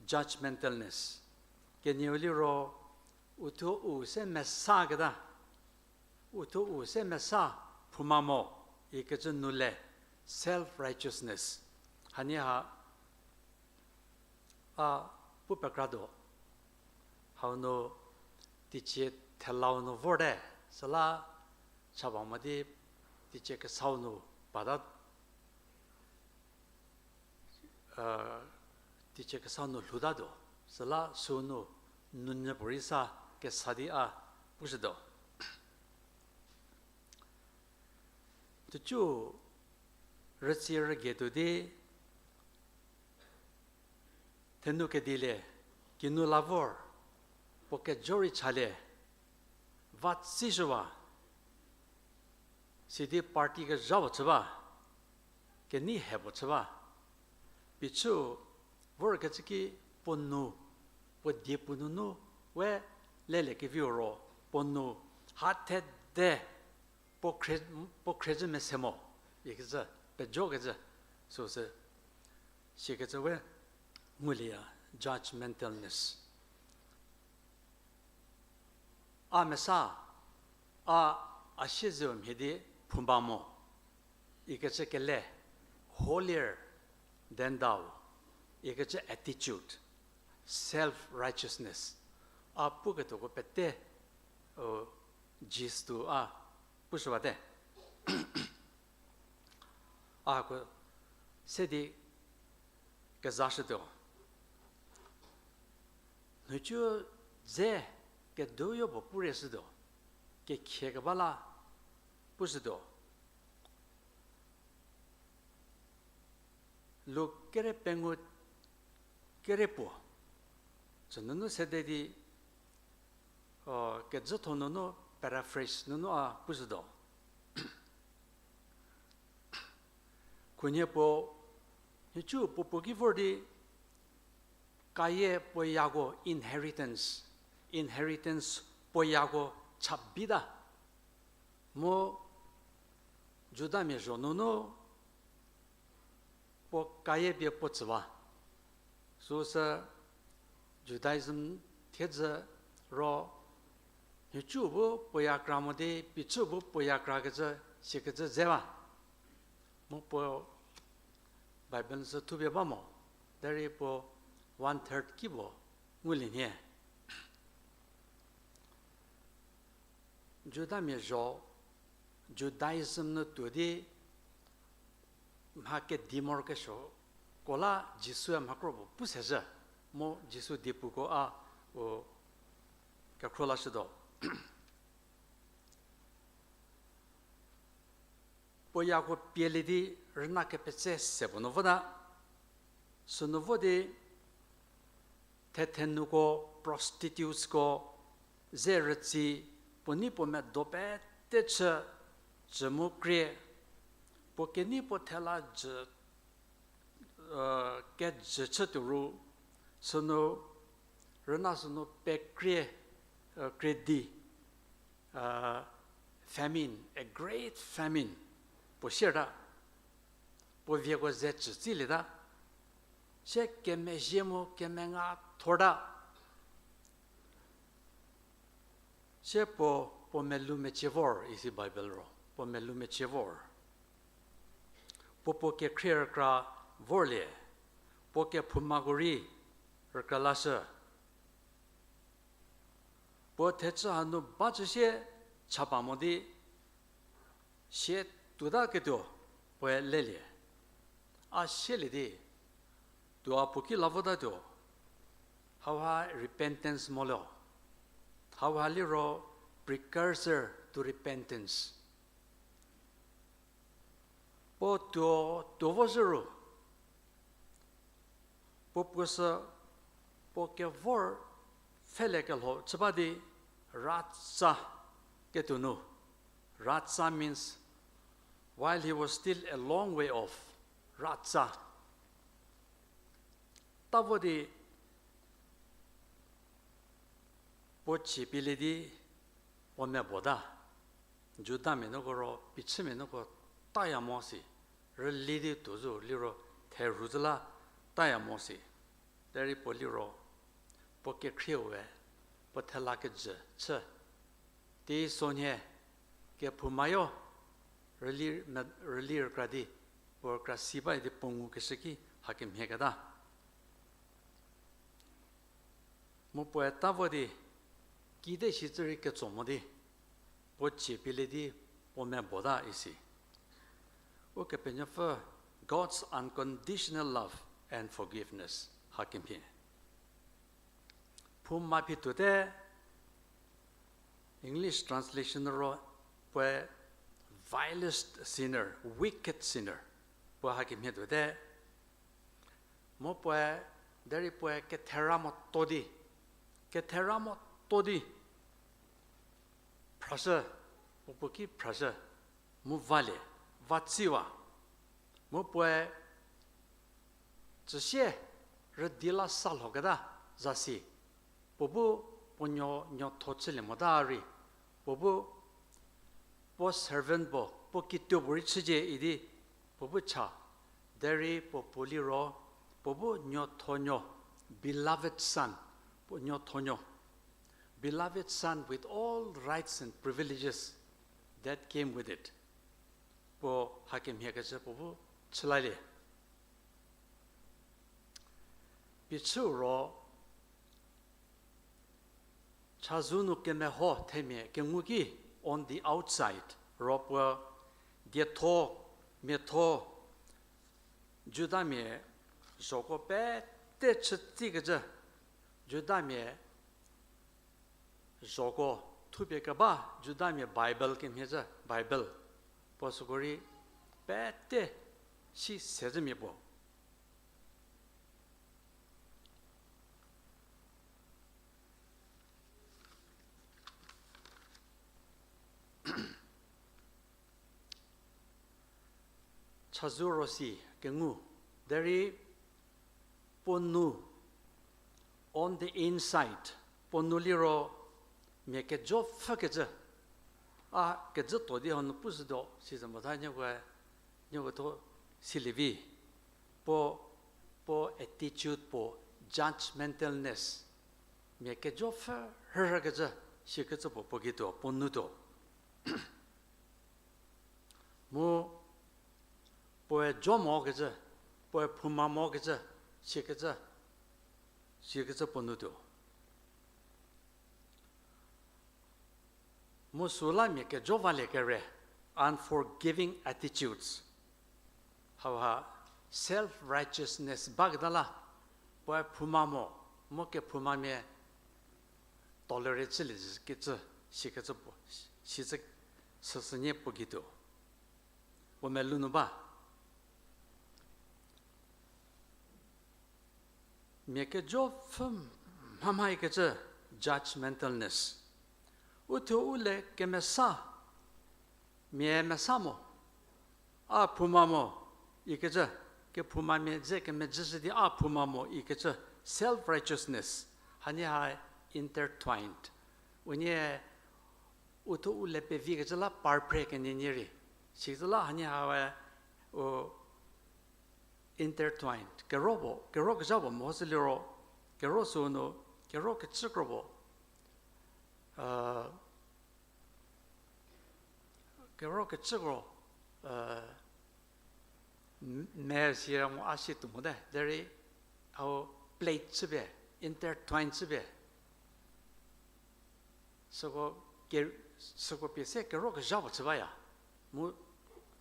judgmentalness. Kenieu liro, uthuo u se mesaketa, uthuo u se mesa phouma mo, ikecü nou le, self-righteousness. Hanie ha, a pu pekratuo. Hau nu teicie thelau nu vorte, süla chaba mo di teicie kesau nu bata, a, teicie kesau nu lhoutatuo, süla sünu nunyü puorei sa kesa di a pushütuo. Tuocu rütsie rügei tuo di, thenu kedilie, kinu la vor, puo kejo rei chalie, va tsishüwa, sidi party kezha puo chü ba, kenei he puo chü ba, pichü vorkecü ki puo nu, puo diepu nunu we leliekeviu ro, puo nu ha thede puo khrie, puo khriezhü mese mo ikecü, pejokecü, süsü, sikecü we ngulieya judgmentalness. A mesa, a, a siezeu mhie di phouma mo ikecü kele, holier than thou ikecü attitude, self-righteousness, a puketuoko pete, u, Jisu a pushüwate. A ko se di kezashütuo. Nhicu dze keduoyo puo pureishütuo, kekhie keba la pushütuo. Luk kere pengou kere puo, tsünunu sede di, o, kejütho nunu paraphrase nunu a pushütuo. Khunhie puo, nhicu puo puo ki vor di, kayie puo yako inheritance, inheritance puo yako cha bita. Mu Judamia zho nunu puo kayie pie puo tsüwa. Süsü Judaism thiedzü ro, nhicu bu puo yakra mo di, phichü bu puo yakrakecü, sikecü dze ba. Mu puo Bible sü thupie ba mo, derei puo one third ki puo ngulie nhie. Judamia zho, Judaism nu tuo di mha kedi morokesuoko la Jisue mha kro puo pu sezhü, mu Jisu diepuko a, u, kekhro lashütuo. Puo yako pielie di rüna kepetse se puo nu vota. Sünu vo di thethenuko, prostitutesko, ze rütsi, puo nei puo medo pete chü, cü mu krie, puo kenei puo thela jü, kejü chütuo ru, sünu, rüna sünu pekrie, krie di, famine, a great famine puo sieta, puo vieko ze cü tsilieta, sie kemezhie mu kemenga thorta. Sie puo, puo melou mecie vor isi Bible ro, puo melou mecie vor. Puo puo kekhrie rükra vorlie, puo kephoumako rei rükra lashü. Puo thechü hanu ba chü sie chaba mo di, sie tuotaketuo puoe lelie. A sielie di, tuo a puo ki la votatuo. Hauha repentance mo lo. Hauha liro precursor to repentance. Puo tuo, tuo vo zhü ru, puo puo sü, puo kevor pfhelekelho chü ba di, ratsa ketuo nu. Ratsa means, while he was still a long way off, ratsa. Ta vo di, puo cie pielie di, puo me bota. Judamia nuko ro, phichümia nuko taya mo si. Rüli di tuo zo liro, therhu zü la taya mo si. Derei puo liro, puo kekhrieu we, puo thela kejü chü. Teisonhie, kephoumayo, rüli, rüli rükra di, puo rükra si ba di puo ngukeshü ki hakemhie keta. Mu puoe ta vo di, kide shi tsü rei ketso mo di, puo cie pielie di, puo me bota isi. Ukepenuopfü, God's unconditional love and forgiveness, hakemhie. Phouma phi tuote, English translation ro puoe vilest sinner, wicked sinner, puo hakemhie tuote. Mu puoe, derei puoe kethera moto di, kethera moto di, phrashü, puo puo ki phrashü, mu valie, vatsiwa. Mu puoe, tsüsie, rüdi la sa lhoketa zasi. Puo bu puo nuo nuotho chülie mota rei. Puo bu puo servant puo, puo kituo puorei chücie idi, puo bu cha. Derei puo puo liro, puo bu nuotho nuo, beloved son, puo nuotho nuo. Beloved son with all rights and privileges that came with it. Puo hakemhie kecü puo bu chülalie. Pichü ro, chazou nu kemeho themia kengu ki on the outside, ro puo dietho, miatho, Judamia zhoko pete chütsikecü, Judamia zhoko thupie keba, Judamia Bible kemhie zhü, Bible. Puo süko rei pete si sezhümia puo. Chazou ro si kengu, derei puo nu, on the inside, puo nu liro mia kejo pfhükecü. A kejütuo di hanu pushütuo, sizü motha nieko, nieko tho silie vi. Puo, puo attitude puo judgmentalness. Mia kejo pfhü rhürhükecü, sikecü puo puo gei tuo, puo nu tuo. Mu puoe jo mokecü, puoe phouma mokecü, sikecü, sikecü puo nu tuo. Mu süla mia kejo valie kere, unforgiving attitudes. Hauha self-righteousness baketa la, puoe phouma mo, mu kephoumamia tolerate chülie kecü, sikecü puo, sicü, süsünie puo gei tuo. Puo melou nu ba. Mia kejo pfhü mhamhaikecü judgmentalness. Uthuo u le kemesa, mia mesa mo, a phouma mo, ikecü, kephoumamia dze kemezhüshü di a phouma mo, ikecü, self-righteousness. Hanie ha intertwined. Unie uthuo u le pevikecü la parphre kenienie rei. Sikecü la hanie hae, u intertwined. Kero puo, kero kezha puo mehoshü liro, kero süu nu, kero kecükro puo, kero kecükro, me si mo a si tuo mote, derei hau plait chüpie, intertwine chüpie. Süko, süko pie se kero kezha puo chü baya. Mu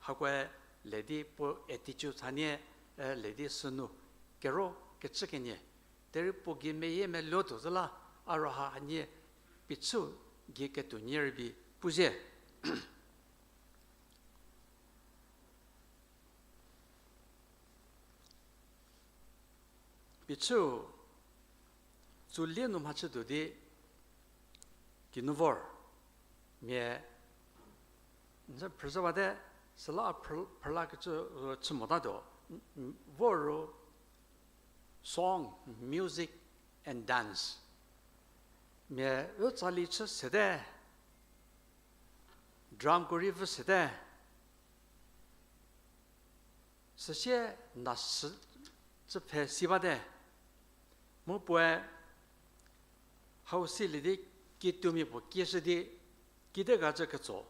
hakoe le di puo attitude hanie, le di sünu kero kecü kenie. Derei puo gei meyie meluo tuo zü la, a ro ha hanie pichü gei ketuo nie rübei puzie. Pichüu, tsulie nu mhachütuo di, kinu vor, mia, n phrüzhü bate, süla a phrü-, phrülakecü, chü motatuo, vor ro, song, music and dance. Mia u tsali chü sete, drum ko rei vü sete. Süsie na sü, chü pfhe si bate. Mu puoe hau silie di kituomia puo kieshü di kide ga cü ketso.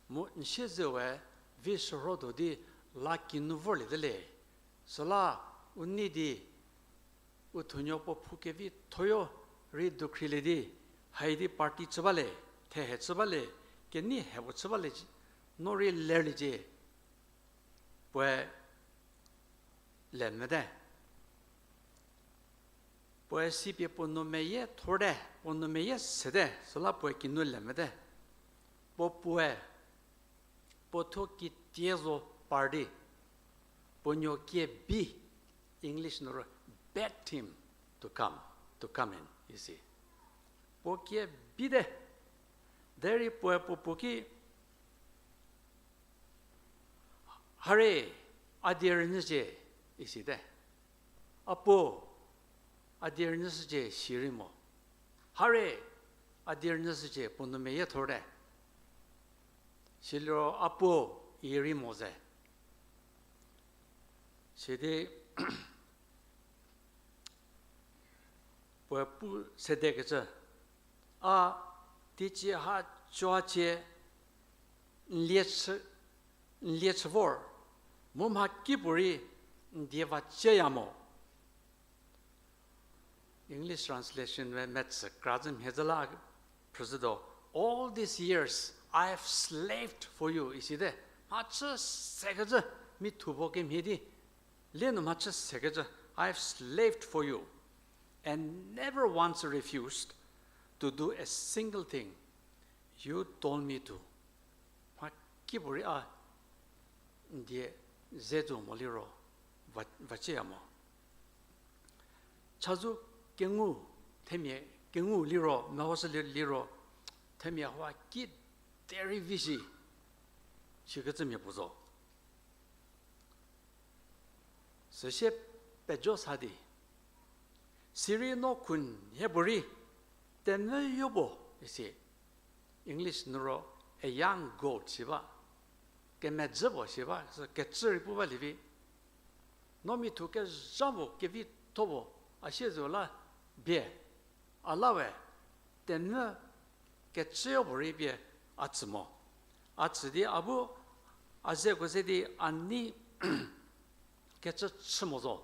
Mu n siezeu we vi shürhotuo di la kinu vorlie te le. Süla u nei di u thunuo puo phu kevithoyo rei dukhrilie di, hai di party chü ba le, thehe chü ba le, kenei he puo chü ba le, no rei lerliecie. Puoe le mvüte. Puoe sipie puo nou meyie thorte, puo nou meyie sete, süla puoe kinu le mvüte. Puo puoe, puo thuo kitie zo par di, puo nuo kie bi, English nu ro begged him to come, to come in, isi. Puo kie bite, derei puoe puo puo ki, hare, a die rünyücie, isite. A puo, A die rünyüshücie, sirei mo. Hare, a die rünyüshücie, puo nou meyie thorte. Siliro a puo, irei mo ze. Sidi puoe pu sedekecü, a teicie ha cüacie n lie chü, n lie chü vor, mu mhakipuorei n die va cieya mo. English translation me metsü kra zü mhie zü la phrüzhütuo, All these years I have slaved for you, isite. Mhachü sekecü, mithu puo kemhie di, lie nu mhachü sekecü, I have slaved for you and never once refused to do a single thing you told me to. Mhakipuorei a n die ze zo mo liro, va, vacieya mo. Chazou kengu, themia kengu liro, mehoshü li-, liro, themia hau ki derei vi shi, sikecümia puo zo. Süsie pejo sa di, sirei no khunhie puorei, temvü yo puo, isi. English nu ro a young goat si ba, kemedzü puo si ba, sü kecü rei pu balie vi. No mithu kezha puo, kevitho puo, a siezeu la bie, a la we, temvü kecüyo puorei pie a tsü mo. A tsü di a bu, a zeko ze di a nei kecü chü mo zo,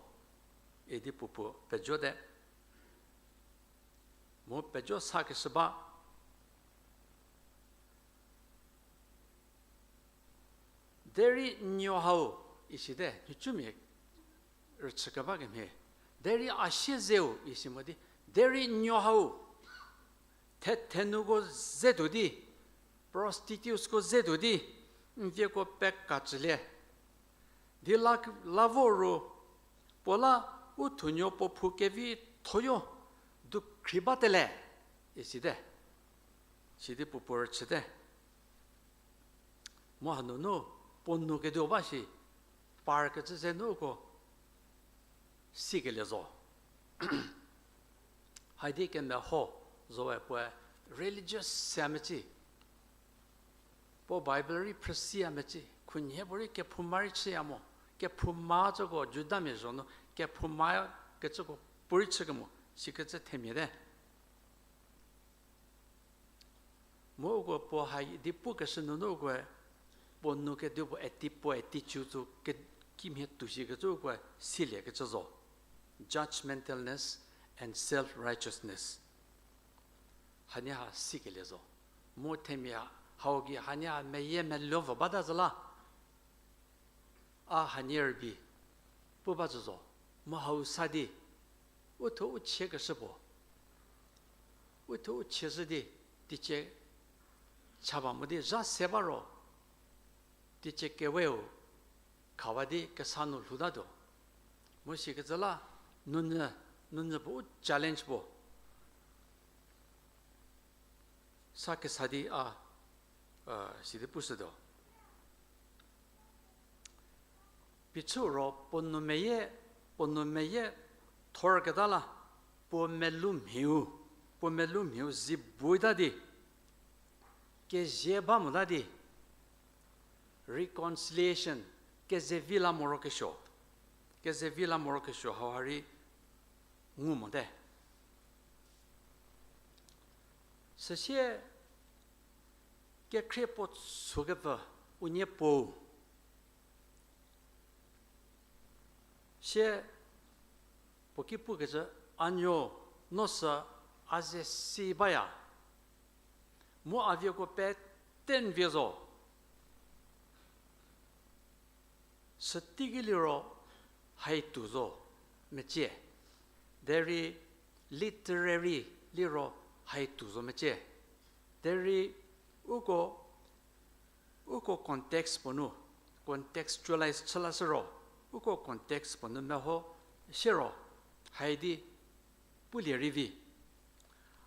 idi puo puo pejote. Mu pejo sakeshü ba. Derei n nuo hau, isite, nhicumia rüchü keba kemhie. Derei a siezeu, isi mo di, derei n nuo hau, thethenuko ze tuo di, prostitutesko ze tuo di, n vieko pekacülie di la, la vo ru, puo la u thunuo puo phou kevithoyo dukhri batele, isite. Sidi puo puo rüchüte. Mu hanunu, puo nou keduo ba shi, par kecü ze nu uko sikelie zo. Haidi kemeho zoe puoe religious se mecie. Puo Bible rei phrüsi a mecie, khunhie puorei kephouma rei chüya mo, kephouma cüko Judamia zho nu, kephouma kecüko puorei chü kemo, sikecü themia te. Mu uko puo ha di pukeshü nunu ukoe, puo nou kediu puo atti, puo attitude zo ke-, kimhie tuo shikecü ukoe silie kecü zo. Judgmentalness and self-righteousness. Hanie ha sikelie zo. Mu themia hau gei hanie ha meyie meluo vo bata zü la. A hanie rübei pu ba zü zo, mu hau sa di, uthuo u chiekeshü puo, uthuo u chieshü di, teicie cha ba mo di zha se ba ro, teicie keweu khawa di kesa nu lhoutatuo. Mu sikecü la, nunyü, nunyü puo u challenge puo sa kesa di a, sidi pushütuo. Pichü ro puo nou meyie, puo nou meyie thorketa la, puo melou mhiu, puo melou mhiu zi buta di, kezie ba mota di, reconciliation, kezevi la morokesuo, kezevi la morokesuo hau ha rei ngu mote. Süsie kekhrie puo sükepfü unie puou sie puo ki pukecü, a nuo, no sü a ze si baya, mu a vieko pete n vie zo. Süteiki liro haituo zo mecie. Derei literary liro haituo zo mecie. Derei uko, uko context puo nu, contextualize chü lashü ro, uko context puo nu meho sie ro, haidi pulie rei vi.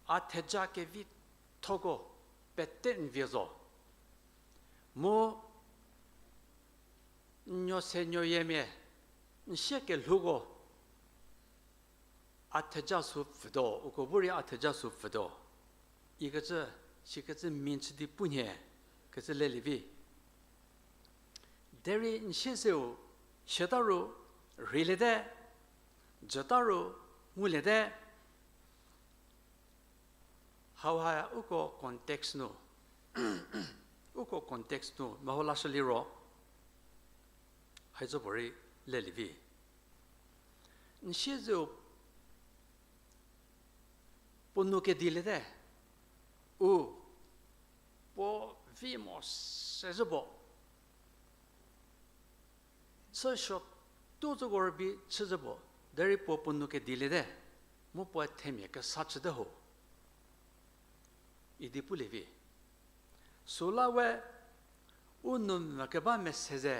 A theja kevithoko pete n vie zo. Mu n nuo se nuoyemia, n sie kelhouko, a theja sü pfütuo, uko bu rei a theja sü pfütuo ikecü, sikecü mia chü di pu nhie kecü lelie vi. Derei n siezeu siata ru rheiliete, jüta ru nguliete. Hauha uko context nu, uko context nu meho lashü liro, haizü puorei lelie vi. N siezeu puo nou kediliete, u, puo vi mo sezhü puo chüsuo tuo züko rübei chüzhü puo, derei puo puo nou kediliete, mu puoe themia kesa chüte ho idi pulie vi. Süla we u nou mvü keba mese ze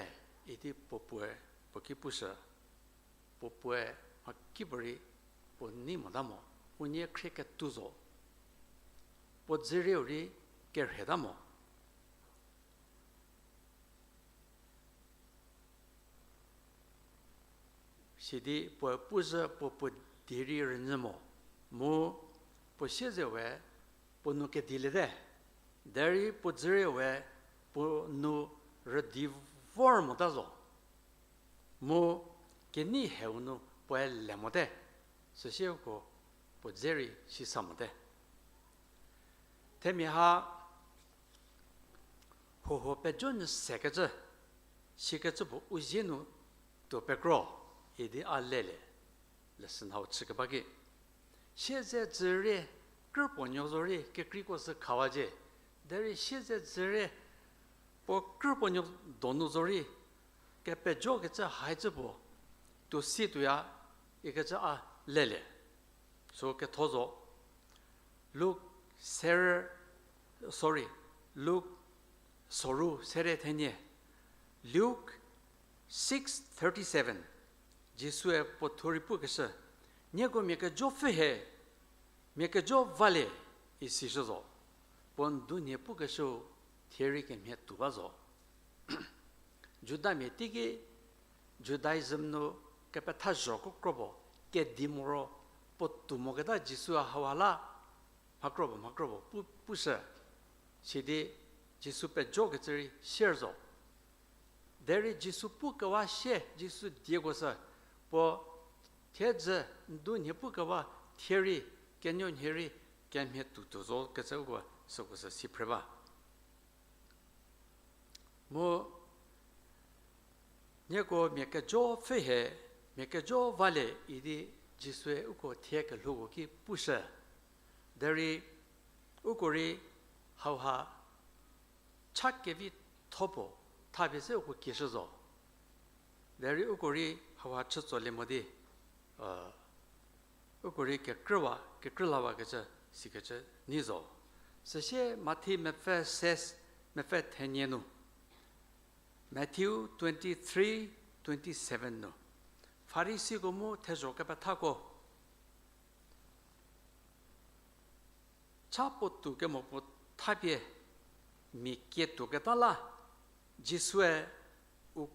idi puo puoe, puo ki pushü, puo puoe mhakipuorei puo nei mota mo, unie khrie ketuo zo, puo dzürieu rei kerheita mo. Sidi puoe puzhü puo puo die rei rünyü mo, mu puo siezeu we puo nou kediliete, derei puo dzürieu we puo nou rüdi vor mota zo, mu kenei heu nu puoe le mote, süsieko puo dze rei sisa mote. Themia ha huohuo pejo nyü sekecü, sikecü puo u zie nu tuo pekro idi a lelie, lesson hau chükeba ki. Siezedzürie krüpuo nuo zorei kekreiko sü khawacie, derei siezedzürie puo krüpuo nuo donu zorei kepejokecü haicü puo tuo si tuoya ikecü a lelie. Sü ketho zo. Luk serü, sorry, Luk soru sere thenie. Luke six thirty-seven. Jisue puo thuo rei pukeshü, nieko mia kejo pfü hie, mia kejo valie, isishü zo. Puo ndunhie pukeshüu thie rei kemhie tuo ba zo. Judamia teiki Judaism nu kepethazhoko kro puo, kedi moro puo tuo moketa Jisu a hauha la mhakro puo, mhakro puo pu, pushü. Sidi Jisu pejokecü rei sier zo. Derei Jisu pukewa sie, Jisu dieko sü, puo thiedzü ndunhie pukewa thie rei, kenuonhie rei, kemhie tuotuo zo kecü uko süko sü si phre ba. Mu nieko mia kejo pfü hie, mia kejo valie idi Jisue uko thie kelhouko ki pushü. Derei uko rei hauha cha kevitho puo thapie se uko kieshü zo. Derei uko rei hauha chütsolie mo di, uko rei kekrüwa, kekrü lawakecü, sikecü nei zo. Süsie Mathi mepfü se, mepfü thenie nu, Matthew twenty-three twenty-seven nu, Farisiko mu thezho kepethako cha puotou kemo puo thapie mia kie tuoketa la, Jisue u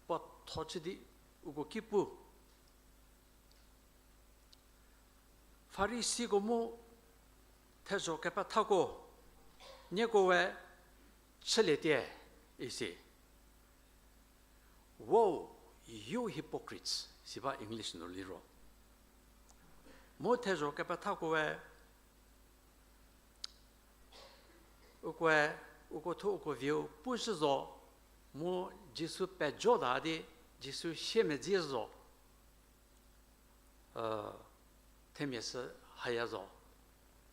puo tho chü di uko ki pu, Farisiko mu thezho kepethako, nieko we chülietie, isi. Woe, you hypocrites, si ba English nu liro. Mu thezho kepethako we, ukoe, uko thuo uko vieu pushü zo, mu Jisu pejota di Jisu siemedzi zo. Themia sü haya zo.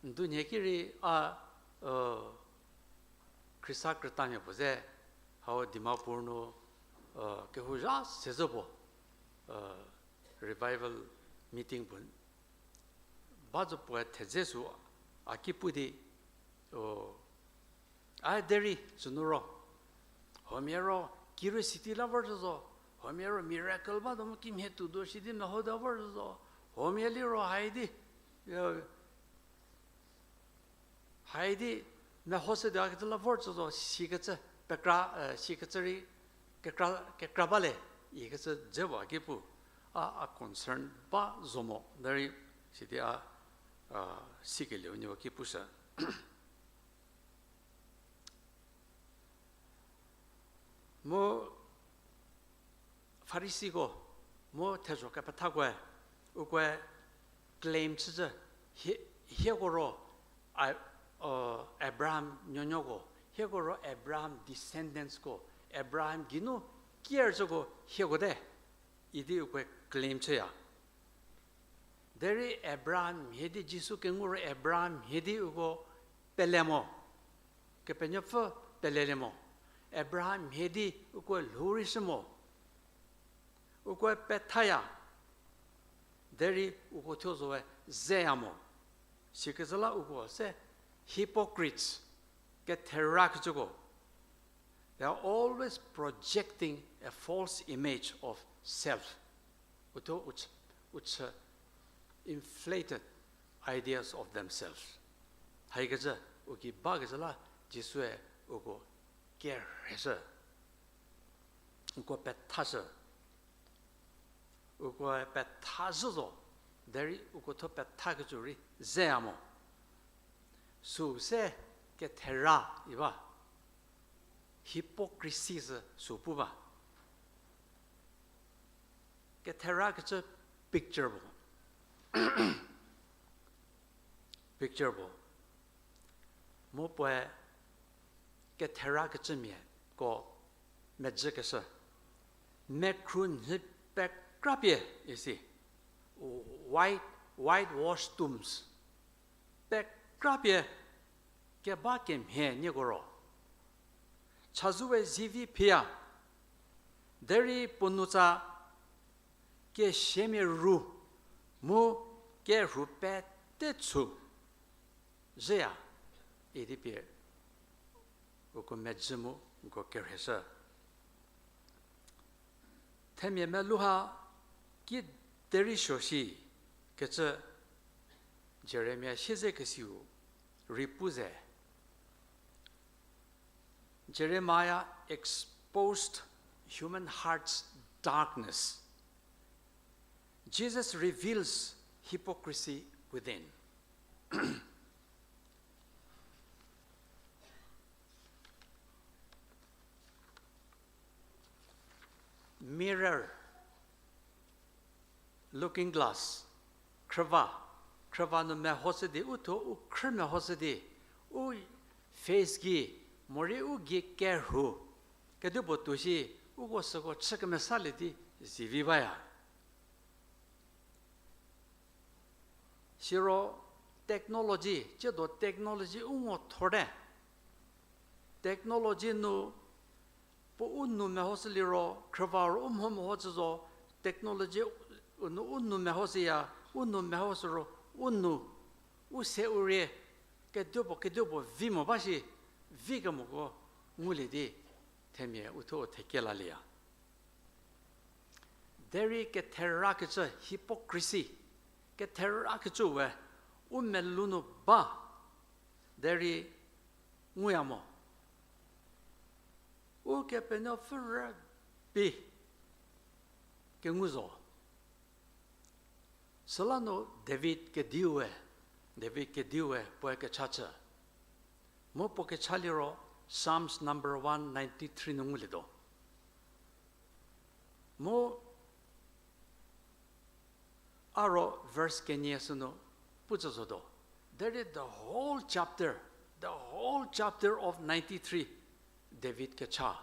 Ndunhie ki rei a, Khrista krütamia puo ze, hau Dimapur nu, kehou zha sezhü puo, revival meeting puo ba zo puoe thedze sü a ki pu di, a derei sünu ro, huomia ro curiosity la vor zhü zo, huomia ro miracle ba do mu kimhie tuo do shi di meho da vor zhü zo, huomia liro hai di, hai di meho se di a kecü la vor zhü zo, sikecü pekra, sikecü rei kekra, kekra ba le, ikecü dze puo a ki pu, a, a concern ba zo mo, derei Sidi a, a, sikelieu nieko ki pushü. Mu Farisiko, mu thezho kepethakoe, ukoe claim chüzhü, hie-, hieko ro, a, o, Abraham nuonuoko, hieko ro Abraham descendantsko, Abraham geinu kerüzhüko hieko te, idi ukoe claim chüya. Derei Abraham mhie di Jisu kengu ro Abraham mhie di uko pele mo. Kepenuopfü pelelie mo. Abraham mhie di uko lhou rei shü mo. Uko pethaya. Derei uko thuo zowe zeya mo. Sikecü la uko se hypocrites, ketherakecüko. They are always projecting a false image of self. Uthuo u chü, u chü inflated ideas of themselves. Haikecü, u ki bakecü la Jisue uko kerheshü. Uko pethashü. Uko pethazhü zo, derei uko thuo pethakecü rei zeya mo. Süu se kethera i ba. Hypocrisy sü süu pu ba. Ketherakecü picture puo. Picture puo. Mu puoe ketherakecümiako medzükeshü. Mekhru nhü pekrapie isi. White, whitewashed tombs. Pekrapie keba kemhie nieko ro. Chazou we zivi phiya. Derei puo nutsa kesiamia ru mu kerhu pete chü zhüya idi pie uko medzü mu uko kerheshü. Themia melou ha ki derei suo shi kecü Jeremia siezekesiu rei pu ze. Jeremiah exposed human heart's darkness. Jesus reveals hypocrisy within. Mirror, looking glass, khrüva, khrüva nu mehoshü di, u thuo u khrü mehoshü di, u face gei, morei u gei kerhu, kedipuo tuo shi, uko süko chü kemesalie di zivi baya. Siro technology, tsiedo technology u ngo thorte. Technology nu puo u nou mehoshü liro, khrüva ro u mho mehoshü zo, technology u nou u nou mehoshüya, u nou mehoshü ro, u nou, u se u rie, kedipuo, kedipuo vi mo ba shi, vi kemoko ngulie di, themia u thuo u theke lalieya. Derei ketherakecü hypocrisy, ketherakecü we u melou nu ba, derei nguya mo. Ukepenuopfü rübei kengu zo. Süla nu David kediue, David kediue puoe kecha chü. Mu puo kecha liro Psalms number one ninety three nu ngulietuo. Mu a ro verse kenie sünu putsü zotuo. Derei the whole chapter, the whole chapter of ninety-three, David kecha.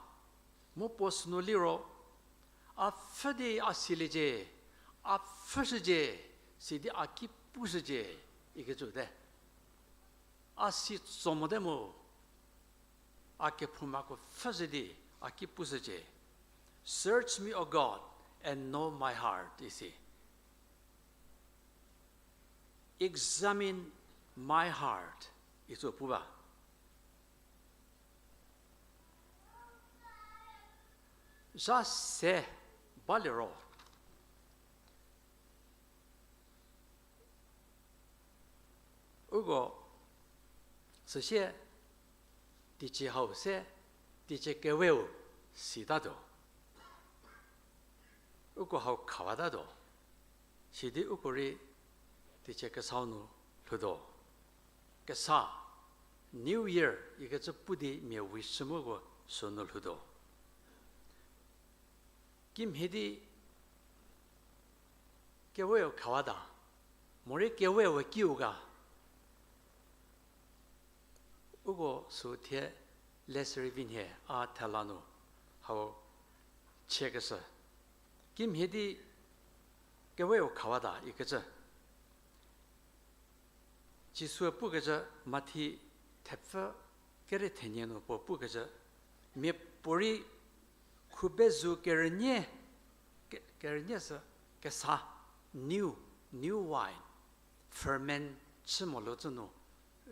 Mu puo sünu liro, a pfhü di a siliecie, a pfhüshücie, sidi a ki pushücie, ikecü te. A si tso mote mu, a kephoumako pfhüshü di a ki pushücie. Search me, O God, and know my heart, isi. Examine my heart, icü pu ba. Zha se baliro, uko süsie teicie hau se, teicie keweu sitatuo. Uko hau khawatatuo. Sidi uko rei teicie kesau nu lhoutuo. Kesa, New Year ikecü pu di mia wish shü mu ko sünu lhoutuo. Kimhie di keweu khawata, morei keweu kiu ga. Uko sü thie le sürei vi nhie a thela nu hau chiekeshü. Kimhie di keweu khawata ikecü. Jisue pukecü Mathi thepfü kere thenie nu puo pukecü, miapuorei khubezu kerünie, ke-, kerünie sü kesa, new, new wine, ferment chü moluo cü nu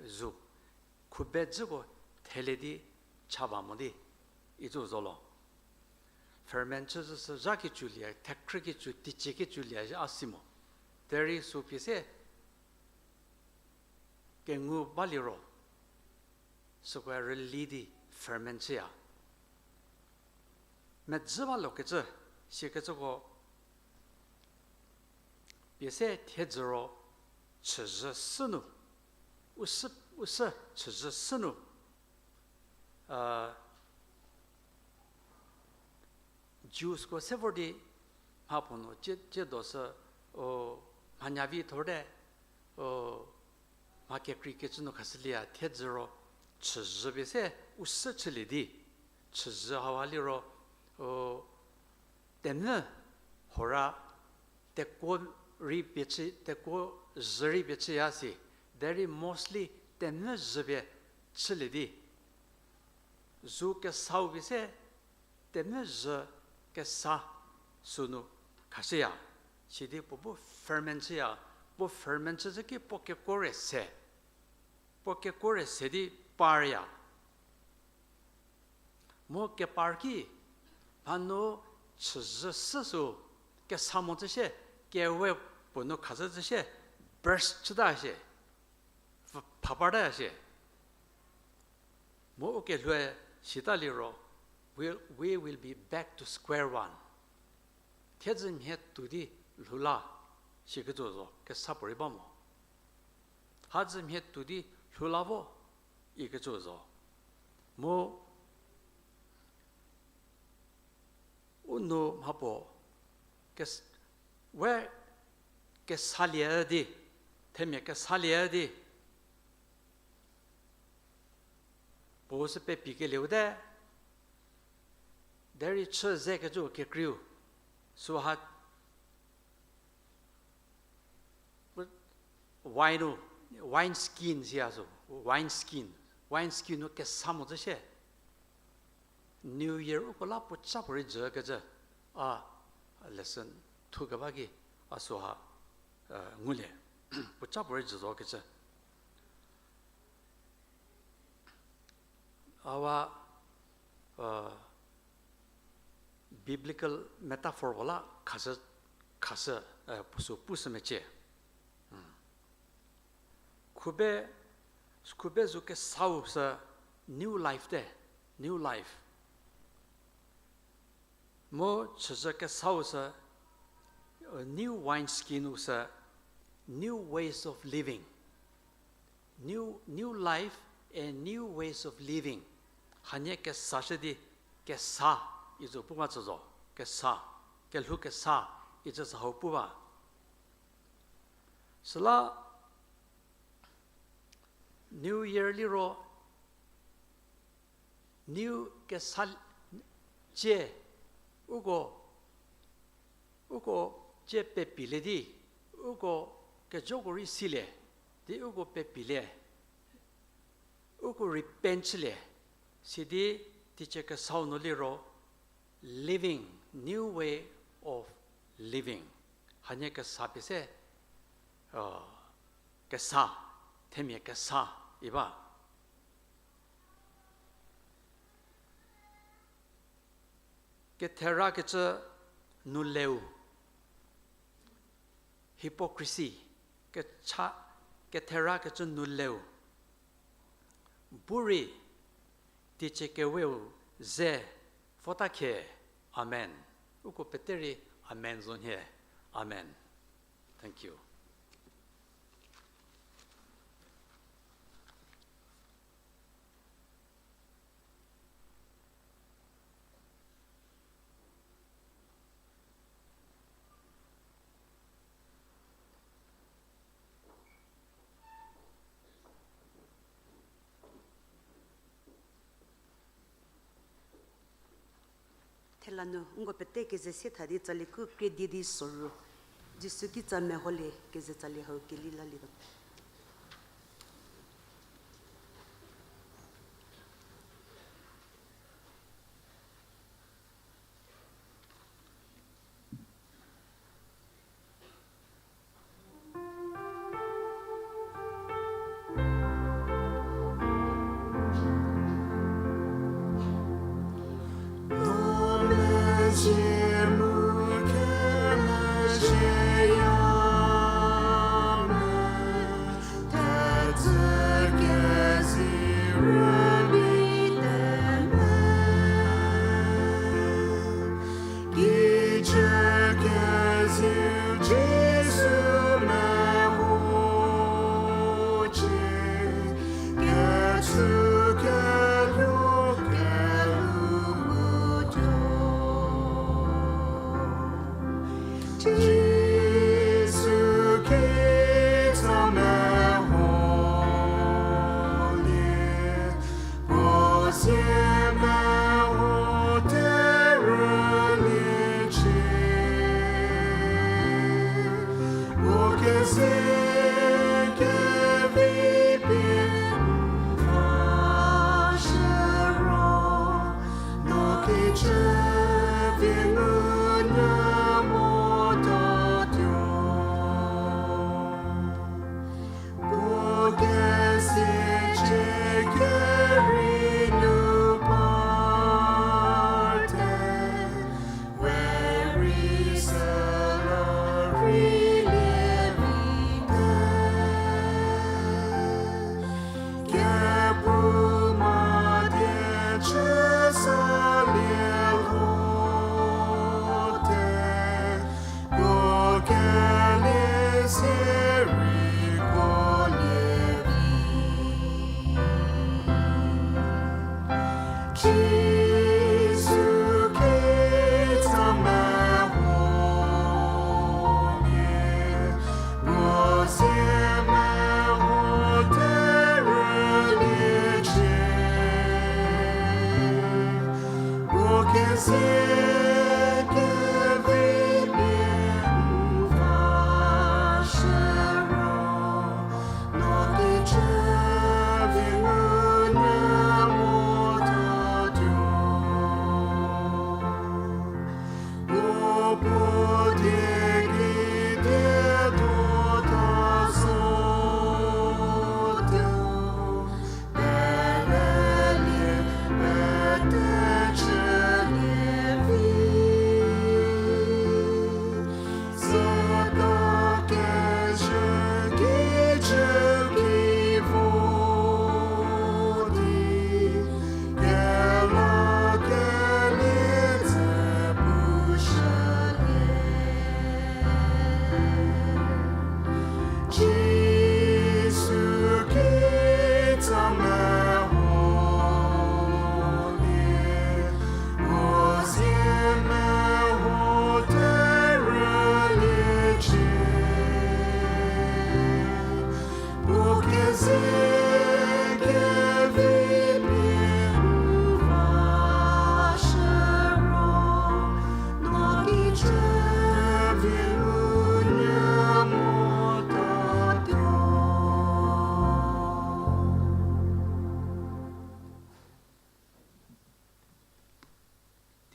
zu khubezüko thelie di cha ba mo di, icü zo lo. Ferment chüzü sü zha kicü lie, thekhrü kicü, teicie kicü lie a si mo. Derei sü pie se kengu baliro, süko rüli di ferment chüya. Medzü balokecü, sikecüko pie se thiedzü ro chüzhü sünu, u sü, u sü chüzhü sünu, juiceko se vor di mhapuo nu cie, cie do sü, o, mhanya vi thorte, o, mha kekreikecü nu khashülie a thiedzü ro chüzhü pie se u sü chülie di, chüzhü hau a liro, o, temvü hora tekuo rei pie chü, tekuo zhü rei pie chüya si, derei mostly temvü zhü pie chülie di, zu kesau pie se temvü zhü kesa sünu khashüya. Sidi puo bu ferment chüya, puo ferment chüzhü ki puo kekuo re se, puo kekuo re se di parya. Mu kepar ki, mhanu chüzhü sü sü kesa mo zü shie, kewe puo nu khazhü zü shie, burst chüta shie, pha-, phapar ta shie. Mu ukelhoue sita liro, we, we will be back to square one. Thiedzü mhie tuo di lhou la, sikecü zo, kesa puorei ba mo. Hadzü mhie tuo di lhou la vo, ikecü zo. Mu u nu mhapuo, kes-, we kesalie di, themia kesalie di, puo sü pepikelieu te, derei chü zekecü kekreiu, süha wine, wine skin siya sü, wine skin, wine skin nu kesa mo zü shie. New Year uko la puoca puorei jükecü, a lesson thu keba ki, a süha, ngulie, puoca puorei jü zokecü. Awa, biblical metaphor ko la khashü, khashü, puo sü pushü mecie. Khube, khube zu kesau sü new life te, new life. Mu chüzhü kesau sü, new wine skin u sü, new ways of living. New, new life and new ways of living. Hanie kesashü di kesa, izü pu ba tsü zo, kesa, kelhou kesa, izü sü hau pu ba. Süla New Year liro, new kesa cie, uko, uko cie pepilie di, uko kejoko rei silie, di uko pepilie, uko repent chülie, sidi teicie kesau nu liro, living, new way of living. Hanie kesa pie se, kesa, themia kesa, iba. Ketherakecü nuleu, hypocrisy, kecha, ketherakecü nuleu. Bu rei, teicie keweu ze vota khie, amen. Uko pete rei amen zo nhie, amen. Thank you. Lanu nko pete keze se tha di tsali ku kredie di soru. Jisu kitsa meholie keze tsali hau keli lalietuo.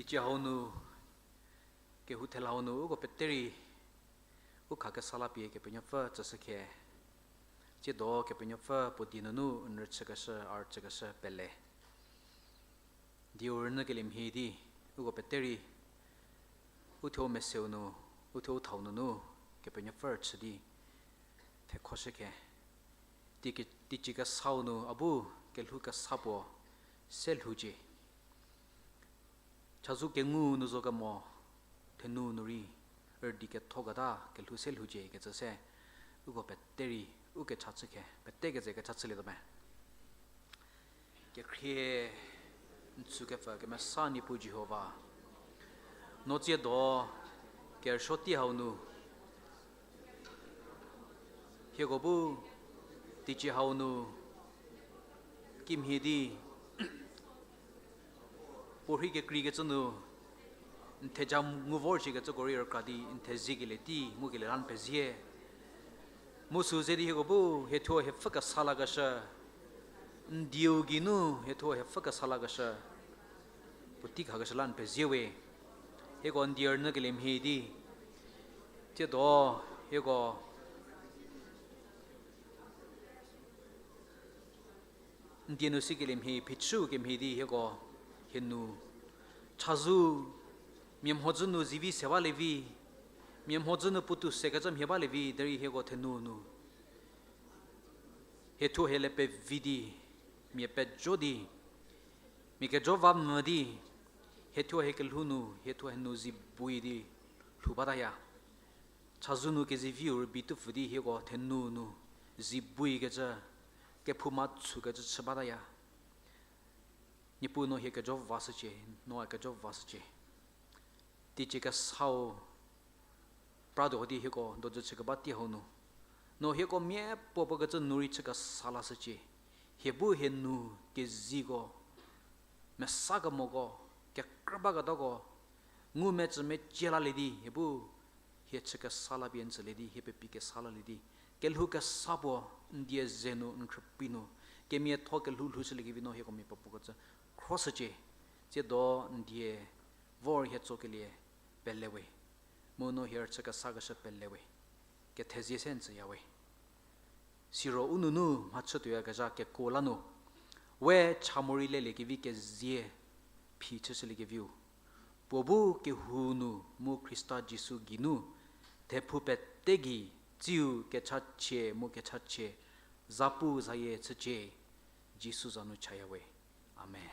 Teicie hau nu, kehou thela hau nu uko pete rei u khakesa la pie Kepenuopfü tsüshükhe. Tsiedo Kepenuopfü puo die nunu n rüchükeshü, a rüchükeshü pele. Dieu rünyükelie mhie di, uko pete rei uthuo meseu nu, uthuo thau nunu Kepenuopfü rüchü di thekhoshükhe. Teicie, teicie kesau nu a bu kelhou kesa puo se lhoucie. Chazou kengu nu zo kemo, thenu nu rei, rüdi kethoketa kelhou se lhoucie kecü se, uko pete rei, u kecha chükhe, pete keze kecha chülietuo me. Kekhrie n tsükepfü kemesa Niepuu Jihova. No tsiedo kerüsuo tei hau nu. Hieko bu teicie hau nu kimhie di puorhei kekreikecü nu n theja ngu vor shikecüko rei rükra di n theziekelie tei ngukelie la n pezie. Mu sü ze di hieko bu hiethuo hiepfü kesa lakeshü, n dieu geinu hiethuo hiepfü kesa lakeshü, puotei khakeshü la n pezie we. Hieko n die rünyükelie mhie di, tsiedo hieko n die nu sikelie mhie, phichü kemhie di hieko hie nu chazou, mia mhodzü nu zivi se balie vi, mia mhodzü nu puotou sekecü mhie balie vi, derei hieko thenou nu hiethuo hie le pevi di, mia pejo di, mia kejo va mvü di, hiethuo hie kelhou nu hiethuo hie nu zi bui di lhou bataya. Chazou nu keziviu rübei tupfü di hieko thenou nu zi buikecü, kephouma tsükecü chü bataya. Niepuu no hie kejo vashücie, no a kejo vashücie. Teicie kesau prado di hieko dojü chükeba tei hau nu, no hieko miapuo puo kecü nu rei chü kesa lashücie. Hie bu hie nu keziko, mesa kemoko, kekrü baketako, ngumecü mecie lalie di hie bu hie chü kesa la pie n tsülie di, hie pepi kesa lalie di, kelhou kesa puo n die ze nu n khrüpie nu, kemiatho kelhou lhoushüliekevi no hieko miapuo puo kecü khroshücie. Tsiedo n die vor hie tsokelie pele we, mu no hie rüchü kesakeshü pele we, kethezie se n tsüya we. Siro u nunu mhachütuoyakezha kekuo la nu, we cha morei leliekevi kezie phi chüshüliekeviu, puo bu kehou nu mu Khrista Jisu geinu, thephou pete gei tsiu kechachie mu kechachie, zapuzayie chücie, Jisu za nu chaya we. Amen.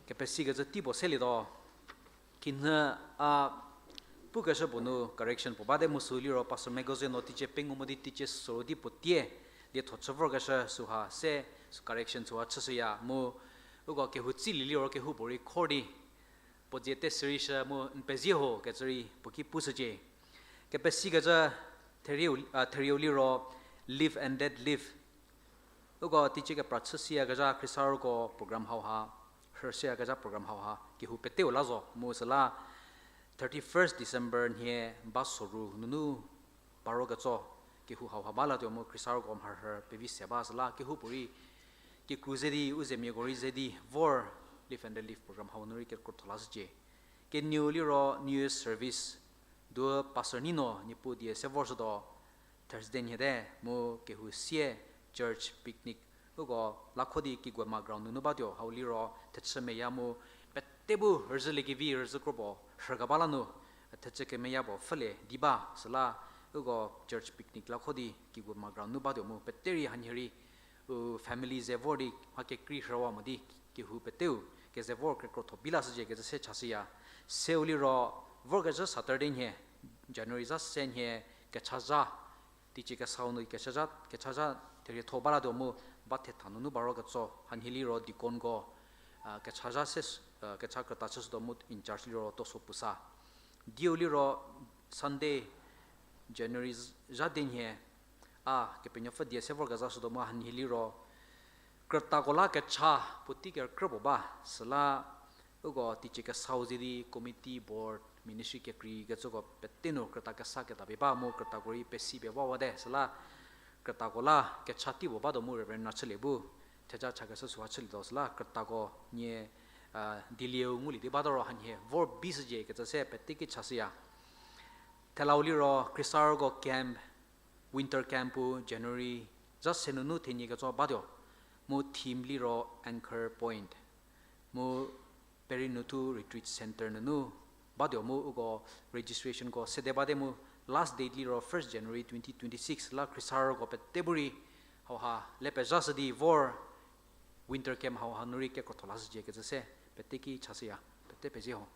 Kepesikecü tei puo selietuo, kinhü a pukeshü puo nu correction puo bate mu sü liro Pastor Megoze no teicie pengou mo di teicie süu di puo tie, lietho chü vorkeshü süha se, correction süha chüshüya mu, uko kehou tsilie liro kehoupuorei khor di puo dzie te sürishü mu n pezie ho kecü rei puo ki pushücie. Kepesikecü therieu, a, therieu liro Live and Let Live. Uko teicie kepra chüshüyakezha Khriesarüko program hauha, rhüshüyakezha program hauha kehou peteu la zo mu süla thirty-first December nhie ba soru nunu baro ketso kehou hauha ba latuo mu Khriesarüko mharhü pevi se ba süla kehoupuorei kikru ze di u zemiako rei ze di vor Live and Let Live program hau nu rei kekrotho lashücie. Kenieu liro New Year service, duo Pastor Nino Niepuu die se vorshütuo, Thursday nhie te mu kehou sie church picnic, uko lakho di Kigwema ground nunu batuo, hau liro thechü meya mu pete bu rüzhüliekevi rüzhü kropuo rhükeba la nu thechü kemeya puo pfhülie di ba süla, uko church picnic lakho di Kigwema ground nu batuo mu pete rei hanhie rei u family ze vor di mha kekrei rhüwa mo di kehou peteu keze vor kekrotho bi lashücie kecü se chashüya. Seu liro vorkezhü Saturday nhie, January za se nhie, kechazha, teicie kesau nu kechazha, kechazha therietho ba latuo mu ba thetha nunu baro ketso hanhie liro deaconko, a, kechazha se, a, kecha krüta chüshütuo mu in charge liro Toso Pusa. Diu liro Sunday, January z-, zha di nhie, a, Kepenuopfü die se vorkezha shütuo mu hanhie liro krütako la kecha puotei kerükrü puo ba, süla uko teicie kesau ze di committee, board, ministry kekreikecüko pete nu krüta kesa keta pie ba mu krütako rei pesi pie bawate, süla krütako la kecha tei puo batuo mu Reverend Rachülie bu theja chakeshü süha chülietuo süla krütako nie, a, dielieu ngulie di batuo ro hanhie vor bishücie kecü se pete ki chashüya. Thelau liro Khriesarüko camp, winter camp pu January za se nunu thenie ketso batuo, mu theme liro Anchor Point, mu Perinuthu Retreat Center nunu batuo mu uko registrationko sede bate mu last date liro first January twenty twenty-six la Khriesarüko pete bu rei hauha le pezhashü di vor winter camp hauha nu rei kekrotho lashücie kecü se pete ki chashüya, pete pezie ho.